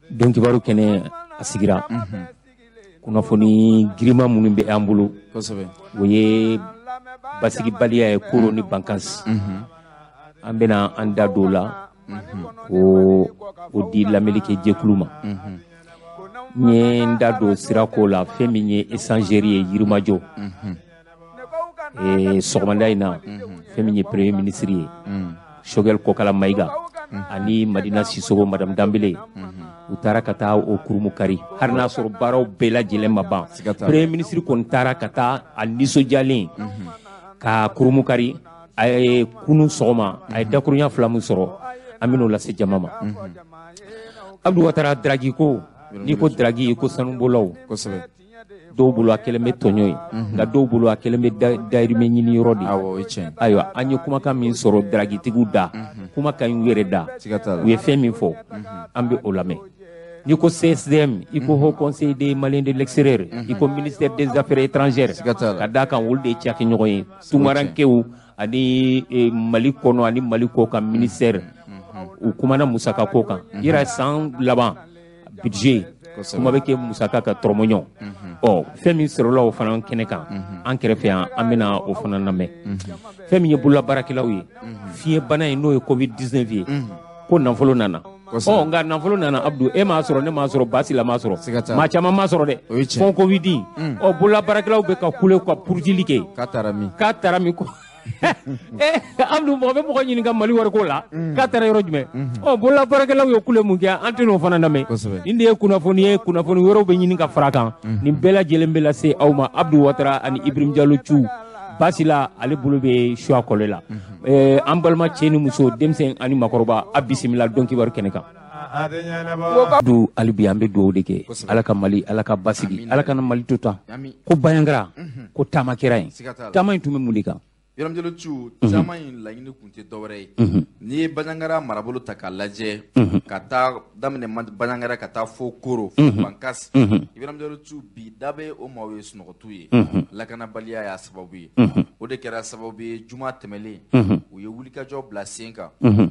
Don kibaru kɛnɛ a sigira kunnafoni girinma minnu bɛ an bolo, o ye basigibaliya ye Koro ni Bankas. An bɛna an da don o la ko o di lamɛnnikɛ jɛkulu ma. N ye n da don sirako la, fɛn min ye échangeur ye Yirimajɔ. Sɔgɔmada in na, fɛn min ye premier ministre ye, Choguel Kokala Maïga, ani Madina Sissoko, Madame Danbele, u taara ka taa o kurumu kari. Hali n'a sɔrɔ baaraw bɛɛ lajɛlen ma ban, premier ministre kɔni taara ka taa a nisɔndiyalen ka kurumu kari. A ye kunun sɔgɔma, a ye dakurunya 2 min sɔrɔ, an bɛn'o lase jama ma. Abdou Ouattara, drague ko, n'i ko drague, i ko sanubɔlaw. Dɔw bolo a kɛlen bɛ tɔɲɔ ye, nka dɔw bolo a kɛlen bɛ dayirimɛ ɲini yɔrɔ de ye. Ayiwa, an ye kumakan min sɔrɔ dragitigiw da, kumakan in yɛrɛ da, u ye fɛn min fɔ, an bɛ o lamɛn. N'i ko CSDM, i ko Haut Conseil des Maliens de l'extérieur, i ko ministère des Affaires étrangères, ka d'a kan olu de ye cakɛɲɔgɔn ye tungarankew ani Mali kɔnɔ ani Mali kɔ kan ministère. U kumana musaka ko kan yɛrɛ, san laban budget, kuma bɛ kɛ musaka ka tɔrɔmɔɲɔ. Ɔ, fɛn min sɔrɔla o fana kɛnɛ kan an kɛrɛfɛ yan, an bɛna o fana lamɛn. Fɛn min ye bololabaarakɛlaw ye, fiɲɛbana in, n'o ye Covid 19 ye, ko nafolo nana. Ɔ, nka nafolo nana, Abdou, e m'a sɔrɔ, ne m'a sɔrɔ, Basila m'a sɔrɔ, maa caman m'a sɔrɔ dɛ, fond Covid. Ɔ, bololabaarakɛlaw bɛ ka kule ka purujili kɛ. K'a taara min? K'a taara min ko? Abdou, mɔgɔ bɛ mɔgɔ ɲininka Mali wariko la, k'a taara yɔrɔ jumɛn? Ɔ, bololabaarakɛlaw ye kule mun kɛ, an tɛ n'o fana lamɛn. Nin de ye kunnafoni ye, kunnafoni wɛrɛw bɛ ɲini ka fara kan. Nin bɛɛ lajɛlen bɛ lase aw ma Abdou Ouattara ani Ibrahim Diallo Thiou. Basila, ale bolo bɛ suwa kɔlɛ la. An balima cɛ ni muso, denmisɛn ani makɔrɔba, a bisimila don kibaru kɛnɛ kan. Abdou, hali bi an bɛ dugawu de kɛ, Ala ka Mali, Ala ka basigi, Ala kana Mali to tan. Ko Bandiagara, ko taama kɛra yen, taama in tun bɛ mun de kan? Ibrahim Diallo Thiou, caman in laɲini tun tɛ dɔwɛrɛ ye. N'i ye Bandiagara marabolo ta k'a lajɛ, ka taa daminɛ Bandiagara ka taa fo Koro, fo Bankas, Ibrahim Diallo Thiou, bi da bɛ o maaw ye sunɔgɔtu ye. Lakanabaliya y'a sababu ye. O de kɛra sababu ye, juma tɛmɛlen, u ye wulikajɔ bila sen kan.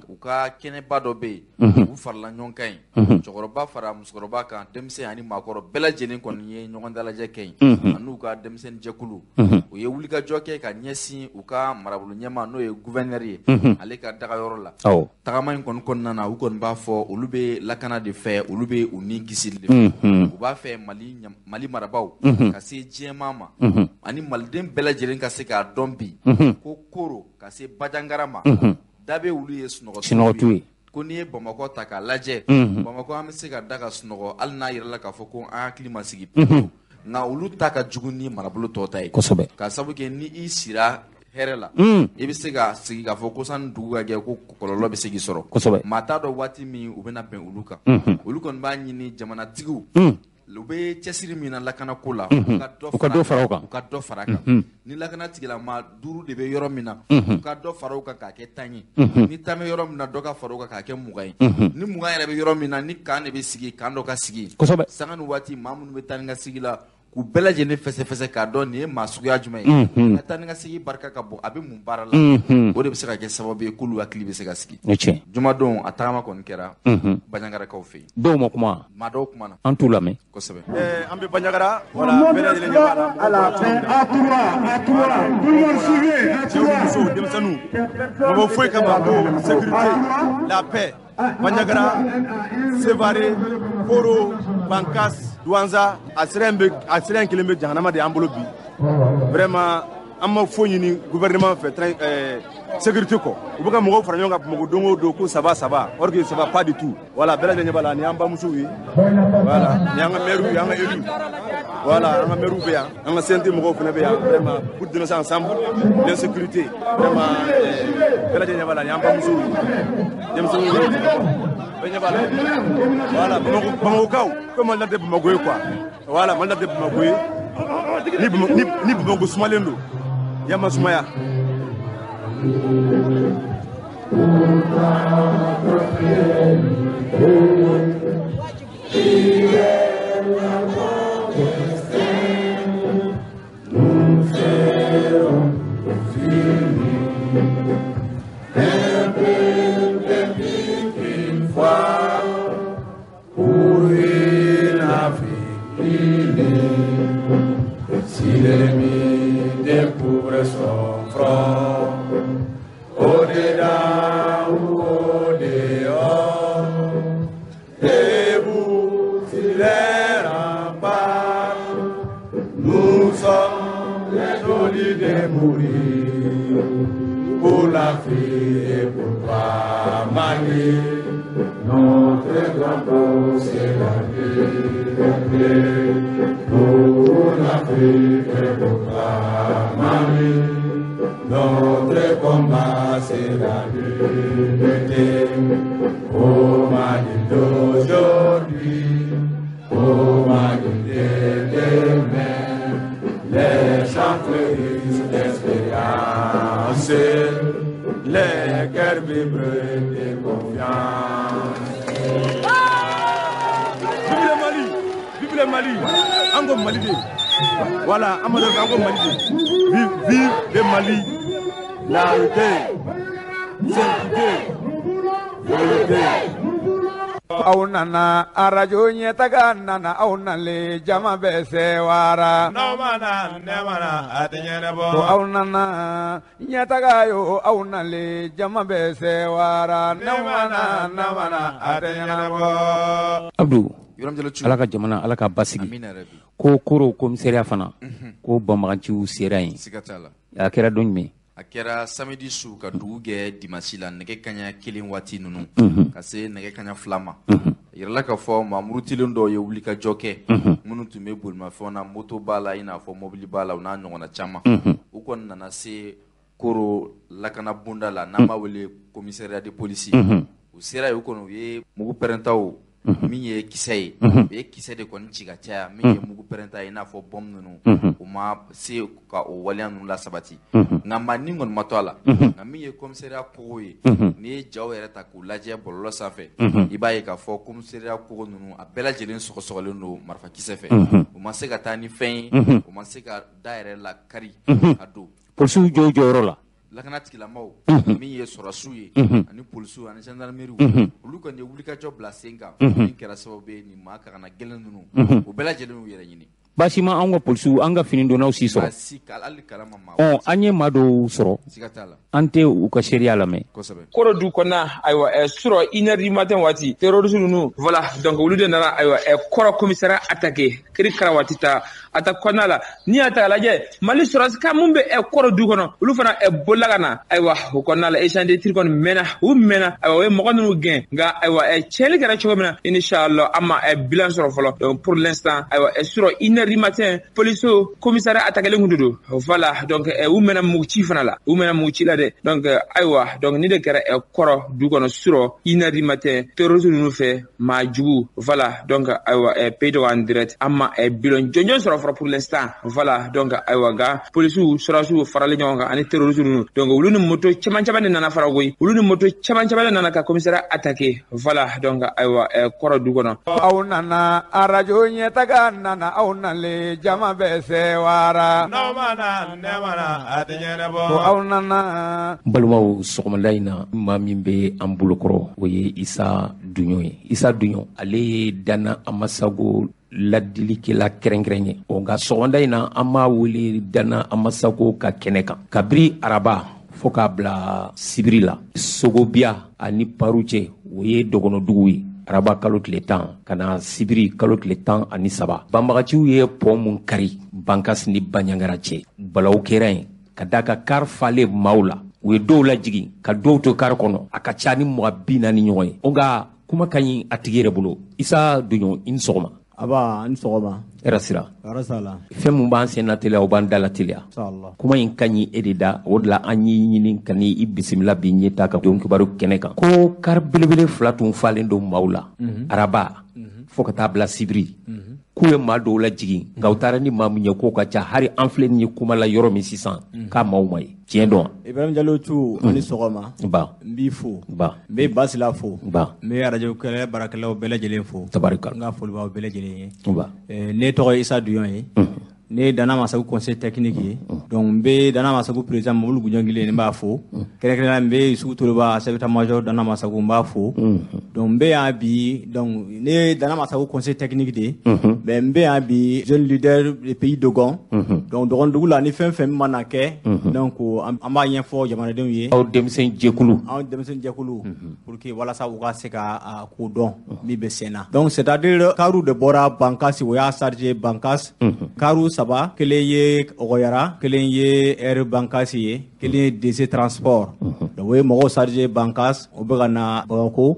U ka kɛnɛba dɔ bɛ yen, u farala ɲɔgɔn kan yen, cɛkɔrɔba fara musokɔrɔba kan, denmisɛn ani maakɔrɔ bɛɛ lajɛlen kɔni ye ɲɔgɔn dalajɛ kɛ yen, an'u ka denmisɛnnin jɛkulu. U ye wulikajɔ kɛ ka ɲɛsin u ka marabolo ɲɛmaa, n'o ye gouverneur ye, ale ka dagayɔrɔ la. Tagama in kɔni kɔnɔna na, u kɔni b'a fɔ olu bɛ lakana de fɛ, olu bɛ u ni kisili de fɛ. U b'a fɛ Mali marabaaw ka se diɲɛmaa ma ani maliden bɛɛ lajɛlen ka se k'a dɔn bi ko Koro ka se Bandiagara ma, da bɛ olu ye sunɔgɔtu ye. Ko n'i ye Bamakɔ ta k'a lajɛ, Bamakɔ an bɛ se ka da ka sunɔgɔ, hali n'a yɛrɛ la k'a fɔ ko an hakili ma sigi, nka olu ta ka jugu ni marabolo tɔ ta ye. Ka sababu kɛ, ni i sira hɛrɛ la, i bɛ se ka sigi k'a fɔ ko sani dugu ka jɛ, ko kɔlɔlɔ bɛ se k'i sɔrɔ. Maa t'a dɔn waati min u bɛna bɛn olu kan. Olu kɔni b'a ɲini jamanatigiw, u bɛ cɛsiri min na lakanako la, u ka dɔ fara o kan. U ka dɔ fara kan. Ni lakana tigilama 5 de bɛ yɔrɔ min na, u ka dɔ fara o kan k'a kɛ 10 ye. Ni 10 bɛ yɔrɔ min na, dɔ ka fara o kan k'a kɛ 20 ye. Ni 20 yɛrɛ bɛ yɔrɔ min na, ni kan de bɛ sigi, kan dɔ ka sigi. Sanga ni waati, maa minnu bɛ taa ni ka sigi la, k'u bɛɛ lajɛlen fɛsɛfɛsɛ k'a dɔn nin ye maa suguya jumɛn ye, ka taa ni ka sigi barika ka bon, a bɛ mun baara la. O de bɛ se ka kɛ sababu ye k'olu hakili bɛ se ka sigi. Jumadon, a tagama kɔni kɛra Bandiagarakaw fɛ yen. Dɔw ma kuma. Maa dɔw kumana. An t'u lamɛn. Kosɛbɛ. An bɛ Bandiagara, wala bɛɛ lajɛlen ɲɛ b'a la. Cɛw, musow, denmisɛnninw, mɔgɔ foyi kama ko sécurité, la paix. Bandiagara, Sévaré, Koro, Bankas, Douentza, a sira in bɛ, a sira in kelen bɛ jahanama de y'an bolo bi. Vraiment, an ma foyi ɲini gouvernement fɛ sécurité kɔ. U bɛ ka mɔgɔw fara ɲɔgɔn kan Bamakɔ don o don ko ça va, ça va, or que ça va pas du tout. Voilà, bɛɛ lajɛlen ɲɛ b'a la, nin y'an bamusow ye. Voilà, nin y'an ka maire ye, an ka élus. Voilà, an ka maire bɛ yan, an ka CNT mɔgɔw fana bɛ yan. Vraiment, pour dénoncer ensemble l'insécurité. Vraiment, bɛɛ lajɛlen ɲɛ b'a la, nin y'an bamusow ye. Denmisɛnninw ye, bɛɛ ɲɛ b'a la. Voilà, Bamakɔ, Bamakɔkaw, ko Mali la tɛ Bamakɔ ye quoi. Voilà, Mali la tɛ Bamakɔ ye. Ni Bamakɔ sumalen don, yama sumaya. Si l'ennemi découvre son front, au-dedans ou au-dehors, debout sur les remparts, nous sommes résolus de mourir pour l'Afrique et pour toi, Mali. Notre drapeau, c'est la liberté. Pour l'Afrique et pour toi, Mali. Notre combat, c'est la liberté. Au Mali d'aujourd'hui, au Mali de demain, les champs fleurissent d'espérance, les cœurs vibrent de confiance. Vive le Mali, vive le Mali, Ango Mali. Voilà, Amadou Ango Mali. Vive, vive le Mali. La unité, sainteté, vérité. Aw nana arajo ɲɛtaga nana aw nalen jama bɛ sewara. N'aw ma na ne ma na a tɛ ɲɛnabɔ. Ko aw nana ɲɛtaga yo aw nalen jama bɛ sewara. N'aw ma na ne ma na a tɛ ɲɛnabɔ. Abdou, Ala ka jamana Ala ka basigi. Ko Koro commissariat fana ko banbaganciw sera yen. Siga t'a la. A kɛra don jumɛn? A kɛra samedi su ka dugu gɛ dimanche la nɛgɛ kaɲa 1 waati ninnu ka se nɛgɛ kaɲa 2 ma. A yirala k'a fɔ maa murutilen dɔw ye wulikajɔ kɛ minnu tun bɛ bolimafɛnw na, moto b'a la, i n'a fɔ mobili b'a la, u n'a ɲɔgɔnna caman. U kɔni nana se Koro lakana bonda la n'an b'a wele commissariat de police. U sera yen, u kɔni u ye mugu pɛrɛntaw min ye kisɛ ye, u ye kisɛ de kɔni ci ka caya, min ye mugu pɛrɛnta ye i n'a fɔ bɔm ninnu, u ma se ka o waleya ninnu lasabati. Nka maa ni kɔni ma to a la. Nka min ye commissariat kogo ye, n'i ye jaw yɛrɛ ta k'u lajɛ bɔlɔlɔ sanfɛ, i b'a ye k'a fɔ commissariat kogo ninnu a bɛɛ lajɛlen sɔgɔsɔgɔlen don marifakisɛ fɛ. U ma se ka taa ni fɛn ye, u ma se ka da yɛrɛ lakari ka don. Polisiw jɔ jɔyɔrɔ la. Lakana tigilamaw min ye sɔrɔsiw ye ani polisiw ani gendarmerie, olu kɔni ye wulikajɔ bila sen kan min kɛra sababu ye nin maa kagana gɛlɛn ninnu u bɛɛ lajɛlen y'u yɛrɛ ɲini. Baasi ma anw ka polisiw, an ka finidonnaw si sɔrɔ. Baasi hali kalama ma. An ye maa dɔw sɔrɔ. Siga t'a la. An tɛ u ka seereya lamɛn. Kosɛbɛ. Koro du kɔnɔna, ayiwa, surɔ 1h du matin waati terroriste ninnu, voilà, donc olu de nana, ayiwa, Kɔrɔ commissariat attaqué kiri kara waati ta a ta kɔnɔna la. N'i y'a ta k'a lajɛ, Mali sɔrɔsi mun bɛ Kɔrɔ du kɔnɔ, olu fana bolila ka na, ayiwa, o kɔnɔna la échange de tir kɔni mɛnna, u mɛnna, ayiwa, u ye mɔgɔ ninnu gɛn. Nka ayiwa, tiɲɛni kɛra cogo min na, inchallah an ma bilan sɔrɔ fɔlɔ. Donc pour l'instant, ayiwa, surɔ 1h du matin policiers commissariat attaqué kun de don. Voilà, donc u mɛnna mugu ci fana la, u mɛnna mugu ci la dɛ. Donc ayiwa, donc ni de kɛra Kɔrɔ du kɔnɔ surɔ 1h du matin terroriste ninnu fɛ maa jugu. Voilà, donc ayiwa, pays dɔ en direct an ma bilan jɔnjɔn sɔrɔ fɔlɔ pour l'instant. Voilà, donc ayiwa, nka polisiw sɔrɔsiw faralen ɲɔgɔn kan ani terroriste ninnu, donc olu ni moto caman caman de nana fara koyi, olu ni moto caman caman de nana ka commissariat attaqué. Voilà, donc ayiwa, Kɔrɔ du kɔnɔ. Aw nana arajo ɲɛtaga nana aw nalen jama bɛ sewara. N'aw ma na ne ma na a tɛ ɲɛnabɔ. Ko aw nana. N balimaw, sɔgɔmada in na maa min bɛ an bolokɔrɔ o ye Isa Duɲɔ ye. Isa Duɲɔ, ale ye Dana Amasago ladilikɛla kɛrɛnkɛrɛn ye. O nka sɔgɔmada in na an b'a wele Dana Amasago ka kɛnɛ kan. Kabiri araba fo k'a bila sibiri la, Sogobiya ani Paru cɛ, o ye dɔgɔnɔdugu ye. Araba kalo tile 10 ka na sibiri kalo tile 13, banbagaciw ye pɔn mun kari Bankasi ni Baɲangara cɛ. Balawu kɛra yen ka da ka kari falen maaw la. U ye dɔw lajigin ka dɔw to kari kɔnɔ. A ka ca ni mɔgɔ 40 ɲɔgɔn ye. O nka kuma ka ɲi a tigi yɛrɛ bolo. Isa Duɲɔ, i ni sɔgɔma. Aba, i ni sɔgɔma. Hɛrɛ sira. Hɛrɛ sala. Fɛn mun b'an sen na teliya, o b'an da la teliya. Inshallah. Kuma in ka ɲi e de da, o de la an y'i ɲini ka n'i bisimila bi ɲɛ ta ka don kibaru kɛnɛ kan. Ko kari belebele 2 tun falen don maaw la. Araba fo ka taa bila sibiri. K'u ye maa dɔw lajigin, nka u taara ni maa min ye k'o ka ca. Hali an filɛ nin ye kuma la yɔrɔ min sisan, k'a maaw ma ye. Tiɲɛ dɔn. Ibrahim Jalo tu, ani sɔgɔma. Ba. N b'i fo. Ba. N bɛ Basila fo. Ba. N bɛ arajo kɛlɛ baarakɛlaw bɛɛ lajɛlen fo. Tabarikala. N ka foli b'aw bɛɛ lajɛlen ye. Ba. Ne tɔgɔ ye Isa Duɲɔ ye. Ne ye Dana Masagu conseil technique ye. Donc n bɛ Dana Masagu président Mamadu Gunjangile, n b'a fo. Kɛrɛnkɛrɛnnenya n bɛ Isufu Toloba, chef d'état-major Dana Masagu, n b'a fo. Donc n bɛ yan bi, donc ne ye Dana Masagu conseil technique de ye. Mais n bɛ yan bi, jeune leader du pays Dogon. Donc Dɔgɔndugu la, ni fɛn fɛn mana kɛ, donc an b'a ɲɛfɔ jamanadenw ye. Aw denmisɛn jɛkulu. Anw denmisɛn jɛkulu, pour que walasa u ka se ka a ko dɔn min bɛ sen na. Donc c'est à dire kariw de bɔra Bankasi, o y'a chargé Bankas. Kariw saba, kelen ye Ɔgɔyara, kelen ye Air Bankasi ye, kelen ye DC Transport. Donc o ye mɔgɔw chargé Bankas, o bɛ ka na Bamakɔ.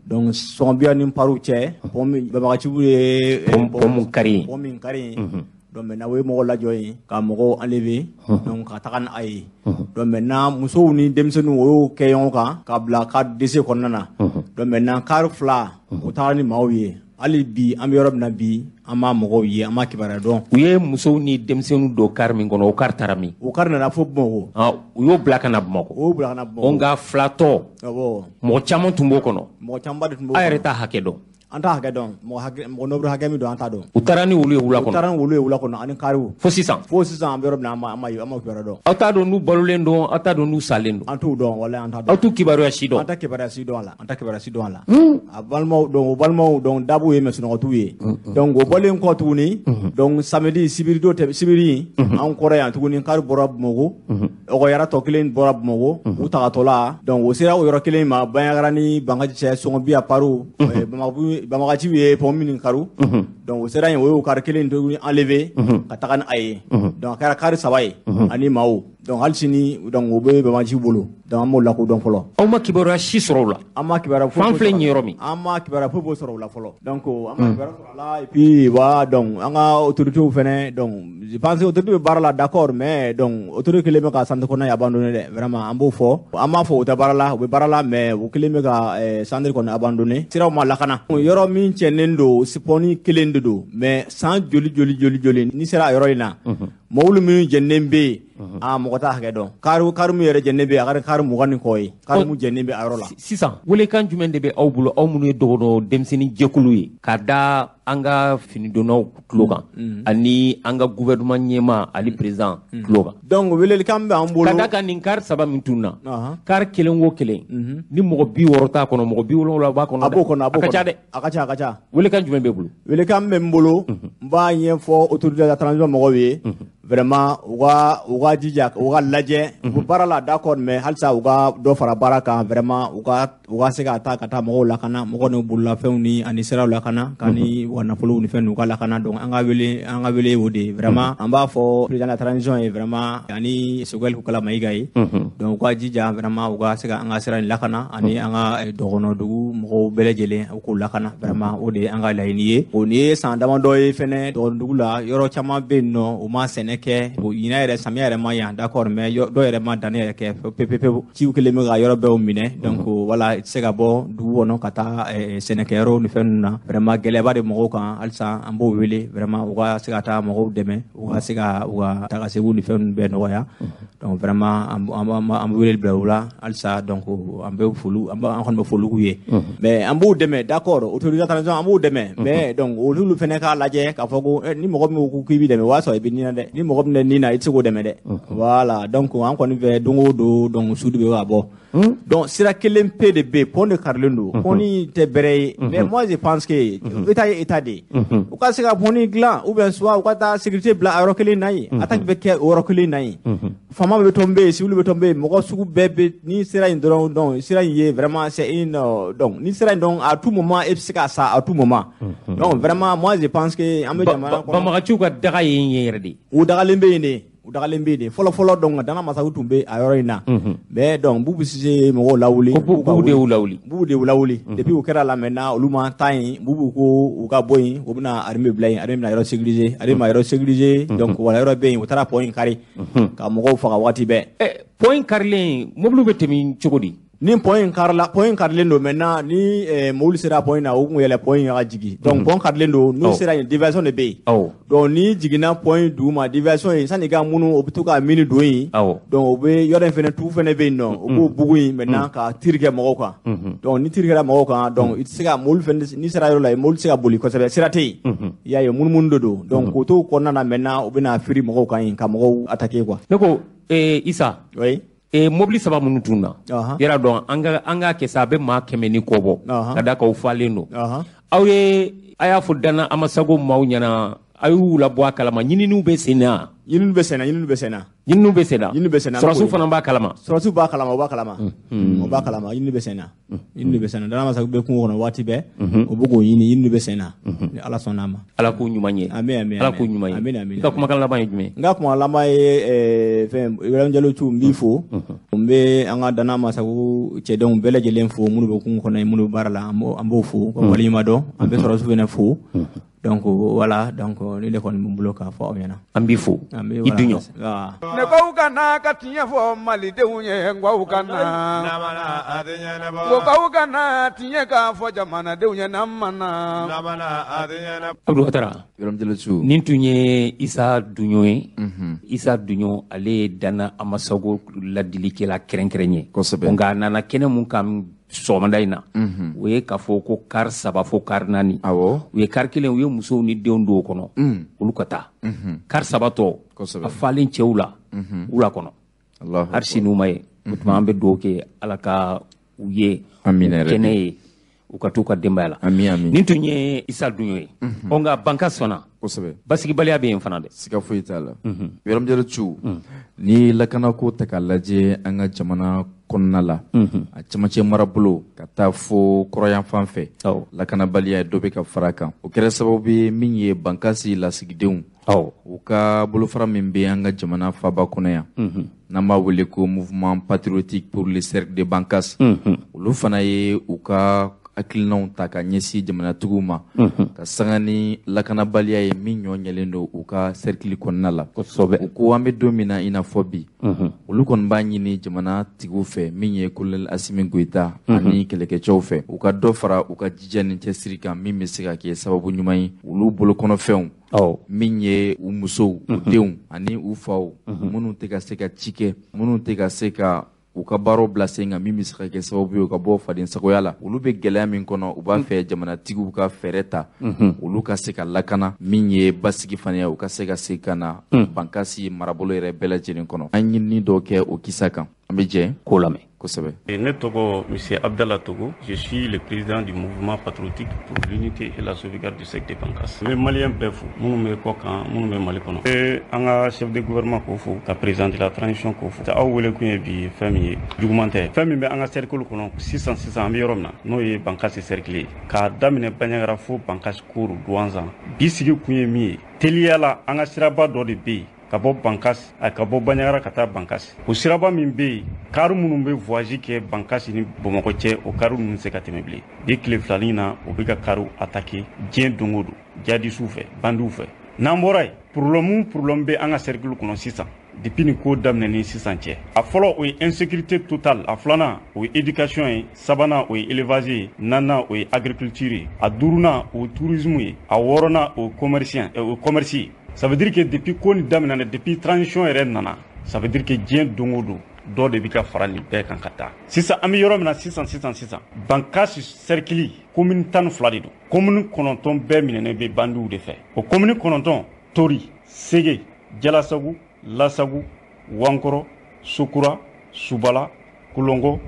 Donc Sɔgɔnbiya ni Pariw cɛ, pont min banbagaciw ye pont mun kari. Pont min kari yen. Donc maintenant o ye mɔgɔw lajɔ yen ka mɔgɔw enlever, donc ka taga ni a ye. Donc maintenant musow ni denmisɛnninw, o y'o kɛ ɲɔgɔn kan ka bila car DC kɔnɔna na. Donc maintenant car fila, o taara ni maaw ye. Hali bi an bɛ yɔrɔ min na bi, an m'a mɔgɔw ye, an m'a kibaruya dɔn. U ye musow ni denmisɛnninw don kari min kɔnɔ, o kari taara min? O kari nana fo Bamakɔ. Ah, u y'o bila ka na Bamakɔ. O y'o bila ka na Bamakɔ. O nka filatɔ, Awɔ. mɔgɔ caman tun b'o kɔnɔ. Mɔgɔ camanba de tun b'o Aw yɛrɛ kɔnɔ. t'a hakɛ dɔn. An t'a hakɛ dɔn, mɔgɔ hakɛ, mɔgɔ nombre hakɛ min don, an t'a dɔn. U taara ni olu ye wula U taara kɔnɔ. ni olu ye wula kɔnɔ ani kariw. Fo sisan. Fo sisan an bɛ yɔrɔ min na, an ma ye, an ma kibaruya dɔn. Aw t'a dɔn n'u balolen don, aw t'a dɔn n'u salen don. An t'u dɔn, walahi an t'a dɔn. Aw t'u kibaruya si dɔn. An tɛ kibaruya si dɔn a la, an tɛ kibaruya si dɔn a la. A balimaw, donc o balimaw, donc dabu ye mais sunɔgɔ t'u ye. Donc o bɔlen kɔ tuguni, donc samedi, sibiri don tɛ, sibiri an kɔrɔ yan tuguni, kari bɔra Bamakɔ, Ɔgɔyara tɔ kelen bɔra Bamakɔ, u tagatɔla, donc o sera o yɔrɔ kelen ma, Bandiagara ni Bankaji cɛ, Sɔgɔnbiya Pariw, Banbagaciw ye pont min kari. Donc o sera yen, o y'o kari kelen tuguni enlever ka taga ni a ye. Donc a kɛra kari saba ye ani maaw. Donc hali sini, donc o bɛ banbagaciw bolo. Donc an m'o lakodɔn fɔlɔ. Aw ma kibaruya si sɔrɔ o la. An ma kibaruya foyi Fan foyi filɛ sɔrɔ. nin yɔrɔ min. An ma kibaruya foyi foyi sɔrɔ o la fɔlɔ. Donc an ma kibaruya sɔrɔ a la, et puis voilà, donc an ka autorités fɛnɛ, donc je pense que autorités bɛ baara la, d'accord, mais donc autorité kelen bɛ ka centre kɔnɔna in abandonné dɛ, vraiment an b'o fɔ. An b'a fɔ u tɛ baara la, u bɛ baara la, mais u kelen bɛ ka centre kɔni abandonné. Siraw ma lakana. Yɔrɔ min tiɲɛnen don, pont kelen de don, mais san joli joli joli joli n'i sera a yɔrɔ in na, mobili minnu jɛnnen bɛ yen, a mɔgɔ t'a hakɛ dɔn. Kari min yɛrɛ jɛnnen bɛ yen, a ka kari 20 ni kɔ ye, kari mun jɛnnen bɛ a yɔrɔ la. Sisan welekan jumɛn de bɛ aw bolo, aw minnu ye dɔgɔnɔ denmisɛnnin jɛkulu ye, ka da an ka finidonnaw tulo kan ani an ka gouvernement ɲɛmaa ani président tulo kan? Donc welelikan bɛ an bolo. Ka da kan nin kari saba min tununa, kari kelen o kelen ni mɔgɔ 60 t'a kɔnɔ, mɔgɔ 70 b'a kɔnɔ. A b'o kɔnɔ, a b'o A ka ca kɔnɔ. dɛ. A ka ca, a ka ca. Welekan jumɛn b'e bolo? Welekan bɛ n bolo, n b'a ɲɛfɔ autorité de la transition mɔgɔw ye, vraiment u ka jija, u ka lajɛ, u bɛ baara la, d'accord, mais halisa u ka dɔ fara baara kan, vraiment u ka se ka taa ka taa mɔgɔw lakana, mɔgɔw n'u bololafɛnw ni ani siraw lakana, ka ni u ka nafolow ni fɛn ninnu u ka lakana. Donc an ka wele o de ye, vraiment an b'a fɔ président de la transition ye, vraiment ani Choguel Kokalla Maïga ye, donc u ka jija, vraiment u ka se ka an ka sira in lakana ani an ka dɔgɔnɔdugu mɔgɔw bɛɛ lajɛlen, u k'u lakana, vraiment o de ye an ka laɲini ye. O nin ye san damadɔ ye fɛnɛ, dɔgɔnɔdugu la yɔrɔ caman bɛ yen nɔ, u ma sɛnɛ kɛ, o ɲinan yɛrɛ samiya yɛrɛ ma yan, d'accord, mais dɔw yɛrɛ ma danni yɛrɛ kɛ pewu pewu pewu. Ciw kɛlen bɛ ka yɔrɔ bɛɛ minɛ, donc voilà, i tɛ se ka bɔ dugu kɔnɔ ka taa sɛnɛkɛyɔrɔw ni fɛn ninnu na, vraiment gɛlɛyaba de mɔgɔw kan. Halisa an b'o wele, vraiment u ka se ka taa mɔgɔw dɛmɛ, u ka se ka u ka taa ka seginw ni fɛn ninnu bɛɛ nɔgɔya. Donc vraiment an bɛ wele bila u la halisa. Donc an bɛ foli, an kɔni bɛ foli k'u ye, mais an b'u dɛmɛ, d'accord, autorité de transition an b'u dɛmɛ, mais donc olu fɛnɛ k'a lajɛ k'a fɔ ko ni mɔgɔ min ko k'i b'i dɛmɛ, o y'a sɔrɔ i bɛ nin na dɛ, ni mɔgɔ min tɛ nin na, i tɛ se k'o dɛmɛ dɛ. Voilà, donc an kɔni fɛ don o don, donc su de bɛ ka bɔ. Donc sira kelen pe de bɛ yen, pont de karilen don, pont in tɛ bɛrɛ ye, mais moi je pense que état ye état de ye, u ka se ka pont in dilan, ou bien soit u ka taa sécurité bila a yɔrɔ kelen na yen, attaque bɛ kɛ o yɔrɔ kelen na yen, faama bɛ tomber yen, civil bɛ tomber yen, mɔgɔ sugu bɛɛ bɛ. Ni sira in dɔrɔn, donc sira in ye vraiment c'est une donc ni sira in, donc à tout moment e bɛ se ka sa à tout moment. Donc vraiment moi je pense que an bɛ jamana kɔnɔ. Banbagaciw ka daga ye yen yɛrɛ de. U dagalen bɛ yen de, u dagalen bɛ yen de fɔlɔ fɔlɔ. Donc Dana Masagu tun bɛ a yɔrɔ in na, mais donc Bubu Sise ye mɔgɔw lawuli. Ko Bubu de y'u lawuli. Bubu de y'u lawuli. Depuis o kɛra la, maintenant olu ma taa yen. Bubu ko u ka bɔ yen, u bɛna armée bila yen, armée bɛna yɔrɔ sécuriser, armée ma yɔrɔ sécuriser. Donc wala yɔrɔ bɛ yen, u taara pont in kari ka mɔgɔw faga waati bɛɛ. Pont in karilen, mobiliw bɛ tɛmɛ cogo di? Ni pont in karila, pont in karilen don maintenant, ni mobili sera pont in na, u kun yɛlɛ pont in ka jigin. Donc pont karilen don, n'u sera yen, déviation de bɛ yen. Donc ni jiginna pont in duguma, déviation ye sanni ka munu, o bɛ to ka mini don yen. Donc o bɛ yɔrɔ in fɛnɛ, tu fɛnɛ bɛ yen nɔ, o b'o bugu yen maintenant ka tir kɛ mɔgɔw kan. Donc ni tir kɛra mɔgɔw kan, donc i tɛ se ka mobili fɛnɛ, n'i sera yɔrɔ la, mobili tɛ se ka boli kosɛbɛ, sira tɛ yen. I y'a ye, munumunu de don. Donc k'o to kɔnɔna na maintenant, u bɛna firi mɔgɔw kan yen ka mɔgɔw attaquer quoi. Ne ko Isa. Oui. Mobili saba minnu tun na, yɛrɛ dɔn an ka kɛ sa, a bɛ maa 100 ni kɔ bɔ, ka da kan u falen don. Aw ye a y'a fɔ Dana Amasago maaw ɲɛna, a y'u labɔ a kalama, ɲininiw bɛ sen na. Ɲininiw bɛ sen na, ɲininiw bɛ sen na. Ɲininiw bɛ sen na. Ɲininiw bɛ sen na. Sɔrɔsiw fana b'a kalama. Sɔrɔsiw b'a kalama, u b'a kalama. U b'a kalama, ɲininiw bɛ sen na. Ɲininiw bɛ sen na. Dana Amasago bɛ kungo kɔnɔ waati bɛɛ, u bɛ k'o ɲini, ɲininiw bɛ sen na. Ni Ala sɔnna a ma. Ala k'u ɲuman ye. Amin, amin. Ala k'u ɲuman ye. Amin, amin. I ka kumakan laban ye jumɛn ye? N ka kumakan laban ye fɛn, Ibrahim Jalo Cu, n b'i fo. N bɛ an ka Dana Amasago cɛdenw bɛɛ lajɛlen fo, minnu bɛ kungo kɔnɔ, minnu bɛ baara la, an b'o fo ka waleɲuman dɔn. An bɛ sɔrɔsiw fana fo. Donc voilà, donc ni de kɔni bɛ n bolo k'a fɔ aw ɲɛna. An b'i fo. I duɲɔ. Ne ko ka na ka tiɲɛ fɔ malidenw ye, n ko ka na. Ko k'aw ka na tiɲɛ k'a fɔ jamanadenw ye, n'an ma na. Abdou Ouattara. Nin tun ye Isa Duɲɔ ye. Isa Duɲɔ, ale ye Dana Amasago ladilikɛla kɛrɛnkɛrɛn ye. Kosɛbɛ. Nka a nana kɛnɛ mun kan sɔgɔmada in na, o ye k'a fɔ ko kari 3 fo kari 4. U ye kari 1, u ye musow ni denw don o kɔnɔ, olu ka taa. Kari 3 tɔ, a falen cɛw la, wula kɔnɔ. Hali sini u ma ye. O tuma an bɛ dugawu kɛ Ala ka u ye kɛnɛ ye, u ka t'u ka denbaya la. Nin tun ye Isa Duɲɔ ye. Ɔ nka Bankas fana, basigibaliya bɛ yen fana dɛ. Siga foyi t'a la. Ibrahim Jalo Cu, ni lakanako ta k'a lajɛ an ka jamana kɔnɔna la, a camancɛ marabolo ka taa fo kɔrɔyan fan fɛ, lakanabaliya dɔ bɛ ka fara kan. O kɛra sababu ye min ye Bankasi lasigidenw, u ka bolofara min bɛ an ka jamana faba kɔnɔ yan, n'an b'a wele ko Mouvement patriotique pour le cercle de Bankas, olu fana ye u ka hakilinaw ta ka ɲɛsin jamanatigiw ma, ka sanga ni lakanabaliya ye min ɲɔ ɲɛlen don u ka cercle kɔnɔna la. U ko an bɛ don min na i n'a fɔ bi, olu kɔni b'a ɲini jamanatigiw fɛ, min ye colonel Assimi Goïta ani kɛlɛkɛcɛw fɛ, u ka dɔ fara u ka jija ni cɛsiri kan, min bɛ se ka kɛ sababu ɲuman ye olu bolokɔnɔfɛnw, min ye u musow, u denw ani u faw, minnu tɛ ka se ka ci kɛ, minnu tɛ ka se ka u ka baaraw bila sen kan, min bɛ se ka kɛ sababu ye u ka bɔ fadensagoya la. Olu bɛ gɛlɛya min kɔnɔ, u b'a fɛ jamanatigiw ka fɛɛrɛ ta, olu ka se ka lakana, min ye basigi fana ye, u ka se ka segin ka na Bankasi marabolo yɛrɛ bɛɛ lajɛlen kɔnɔ. An ɲinini dɔw kɛ o kisa kan, an bɛ jɛ k'o lamɛn. Kosɛbɛ. Ne tɔgɔ monsieur Abdallah Togo, je suis le président du mouvement patriotique pour l'unité et la sauvegarde du cercle de Bankas. N bɛ maliyɛn bɛɛ fo, minnu bɛ kɔ kan, minnu bɛ Mali kɔnɔ. An ka chef de gouvernement k'o fo, ka président de la transition k'o fo. Aw wele kun ye bi fɛn min ye, juguman tɛ. Fɛn min bɛ an ka cercle kɔnɔ sisan sisan, an bɛ yɔrɔ min na, n'o ye Bankasi cercle ye. K'a daminɛ Bandiagara fo Bankasi Koro Douentza. Bi sigi kun ye min ye, teliya la an ka siraba dɔ de bɛ yen, ka bɔ Bankasi, ka bɔ Bandiagara ka taa Bankasi. O siraba min bɛ yen, kari minnu bɛ voyage kɛ Bankasi ni Bamakɔ cɛ, o kari ninnu se ka tɛmɛ bilen. Bi tile filanin na, o bɛ ka kariw attaquer diɲɛ don o don, jihadisiw fɛ, bandiw fɛ. N'an bɔra yen, problème bɛ an ka cercle kɔnɔ sisan. Depuis nin ko daminɛ ni sisan cɛ, a fɔlɔ o ye insécurité totale, a filanan o ye éducation ye, sabanan o ye élevage ye, naaninan o ye agriculture ye, a duurunan o ye tourisme ye, a wɔɔrɔnan o ye commerçant, o ye commerce ye. Ça veut dire que depuis ko nin daminɛna, depuis transition yɛrɛ nana, ça veut dire que diɲɛ don o don dɔ de bɛ ka fara nin bɛɛ kan ka taa. Sisan an bɛ yɔrɔ min na sisan sisan sisan, Bankasi cercle commune 12 de don. Commune 9 bɛɛ minɛnen bɛ bandiw de fɛ. O commune 9, Tori, Sege, Jalasagu, Lasagu, Wankɔrɔ, Sokura, Subala, Kolongo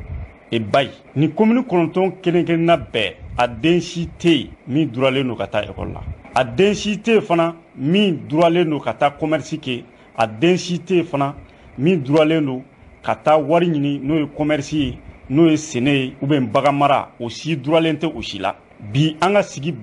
et Bayi. Ni commune 9 kelen kelenna bɛɛ, a den si tɛ yen min duralen don ka taa école la. A den si tɛ yen fana min duralen don ka taa commerce kɛ. A den si tɛ yen fana min duralen don ka taa wari ɲini, n'o ye commerce ye, n'o ye sɛnɛ ye, ou bien bagan mara, o si duralen tɛ o si la. Bi an ka sigi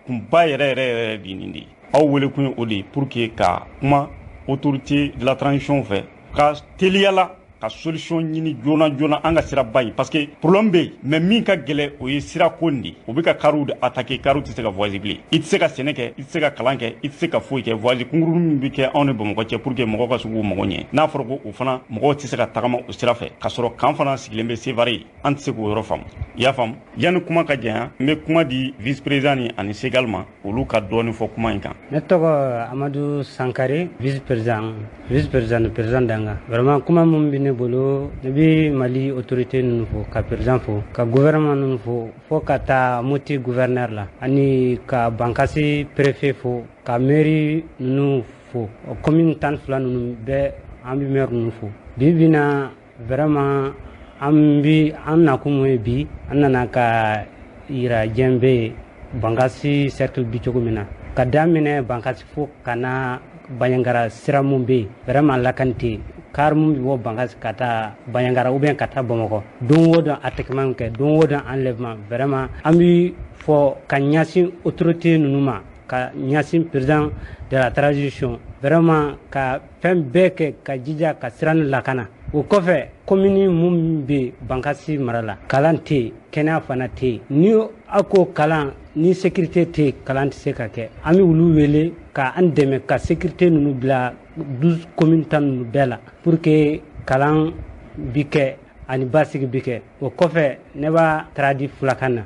kunba yɛrɛ yɛrɛ yɛrɛ bi nin de ye. Aw wele kun ye o de ye, pour que ka kuma autorité de la transition fɛ, ka teliya la ka solution ɲini joona joona an ka siraba in, parce que problème bɛ yen, mais min ka gɛlɛn, o ye sirako nin de. U bɛ ka kariw de attaquer. Kariw tɛ se ka voyage bilen. I tɛ se ka sɛnɛ kɛ, i tɛ se ka kalan kɛ, i tɛ se ka foyi kɛ. Voyage kunkurunin min bɛ kɛ anw ni Bamakɔ cɛ pour que mɔgɔw ka se k'u mago ɲɛ, n'a fɔra ko o fana mɔgɔw tɛ se ka tagama o sira fɛ, k'a sɔrɔ kan fana sigilen bɛ Sevare, an tɛ se k'o yɔrɔ faamu. I y'a faamu? Yanni kuma ka janya, n bɛ kuma di vice président ni ani Segal ma, olu ka dɔɔni fɔ kuma in kan. Ne tɔgɔ Amadu Sankare, vice président, vice président, président danga. Vraiment, kuma mun bɛ ne bolo, ne bɛ Mali autorité ninnu fo, ka président fo, ka gouvernement ninnu fo, fo ka taa Moti gouverneur la, ani ka Bankasi préfet fo, ka mairie ninnu fo, commune 12 ninnu bɛɛ, an bɛ maire ninnu fo. Bi bi na, vraiment, an bi an nakun mun ye bi, an nana ka yira diɲɛ bɛɛ ye Bankasi cercle bi cogo min na, ka daminɛ Bankasi fo ka na Banjagara, sira mun bɛ yen, vraiment lakani tɛ yen. Car mun bɛ bɔ Bankasi ka taa Banjagara ou bien ka taa Bamakɔ, don o don attaquement kɛ, don o don enlèvement. Vraiment, an bi fɔ ka ɲɛsin autorité ninnu ma, ka ɲɛsin président de la transition, vraiment ka fɛn bɛɛ kɛ ka jija ka sira ni lakana. O kɔfɛ, commune mun bɛ Bankasi mara la, kalan tɛ yen, kɛnɛya fana tɛ yen. Ni aw ko kalan, ni sécurité tɛ yen, kalan tɛ se ka kɛ. An bɛ olu wele ka an dɛmɛ ka sécurité ninnu bila 12 commune 10 ninnu bɛɛ la, pour que kalan bi kɛ ani basigi bi kɛ. O kɔfɛ, ne b'a traduit fulakan na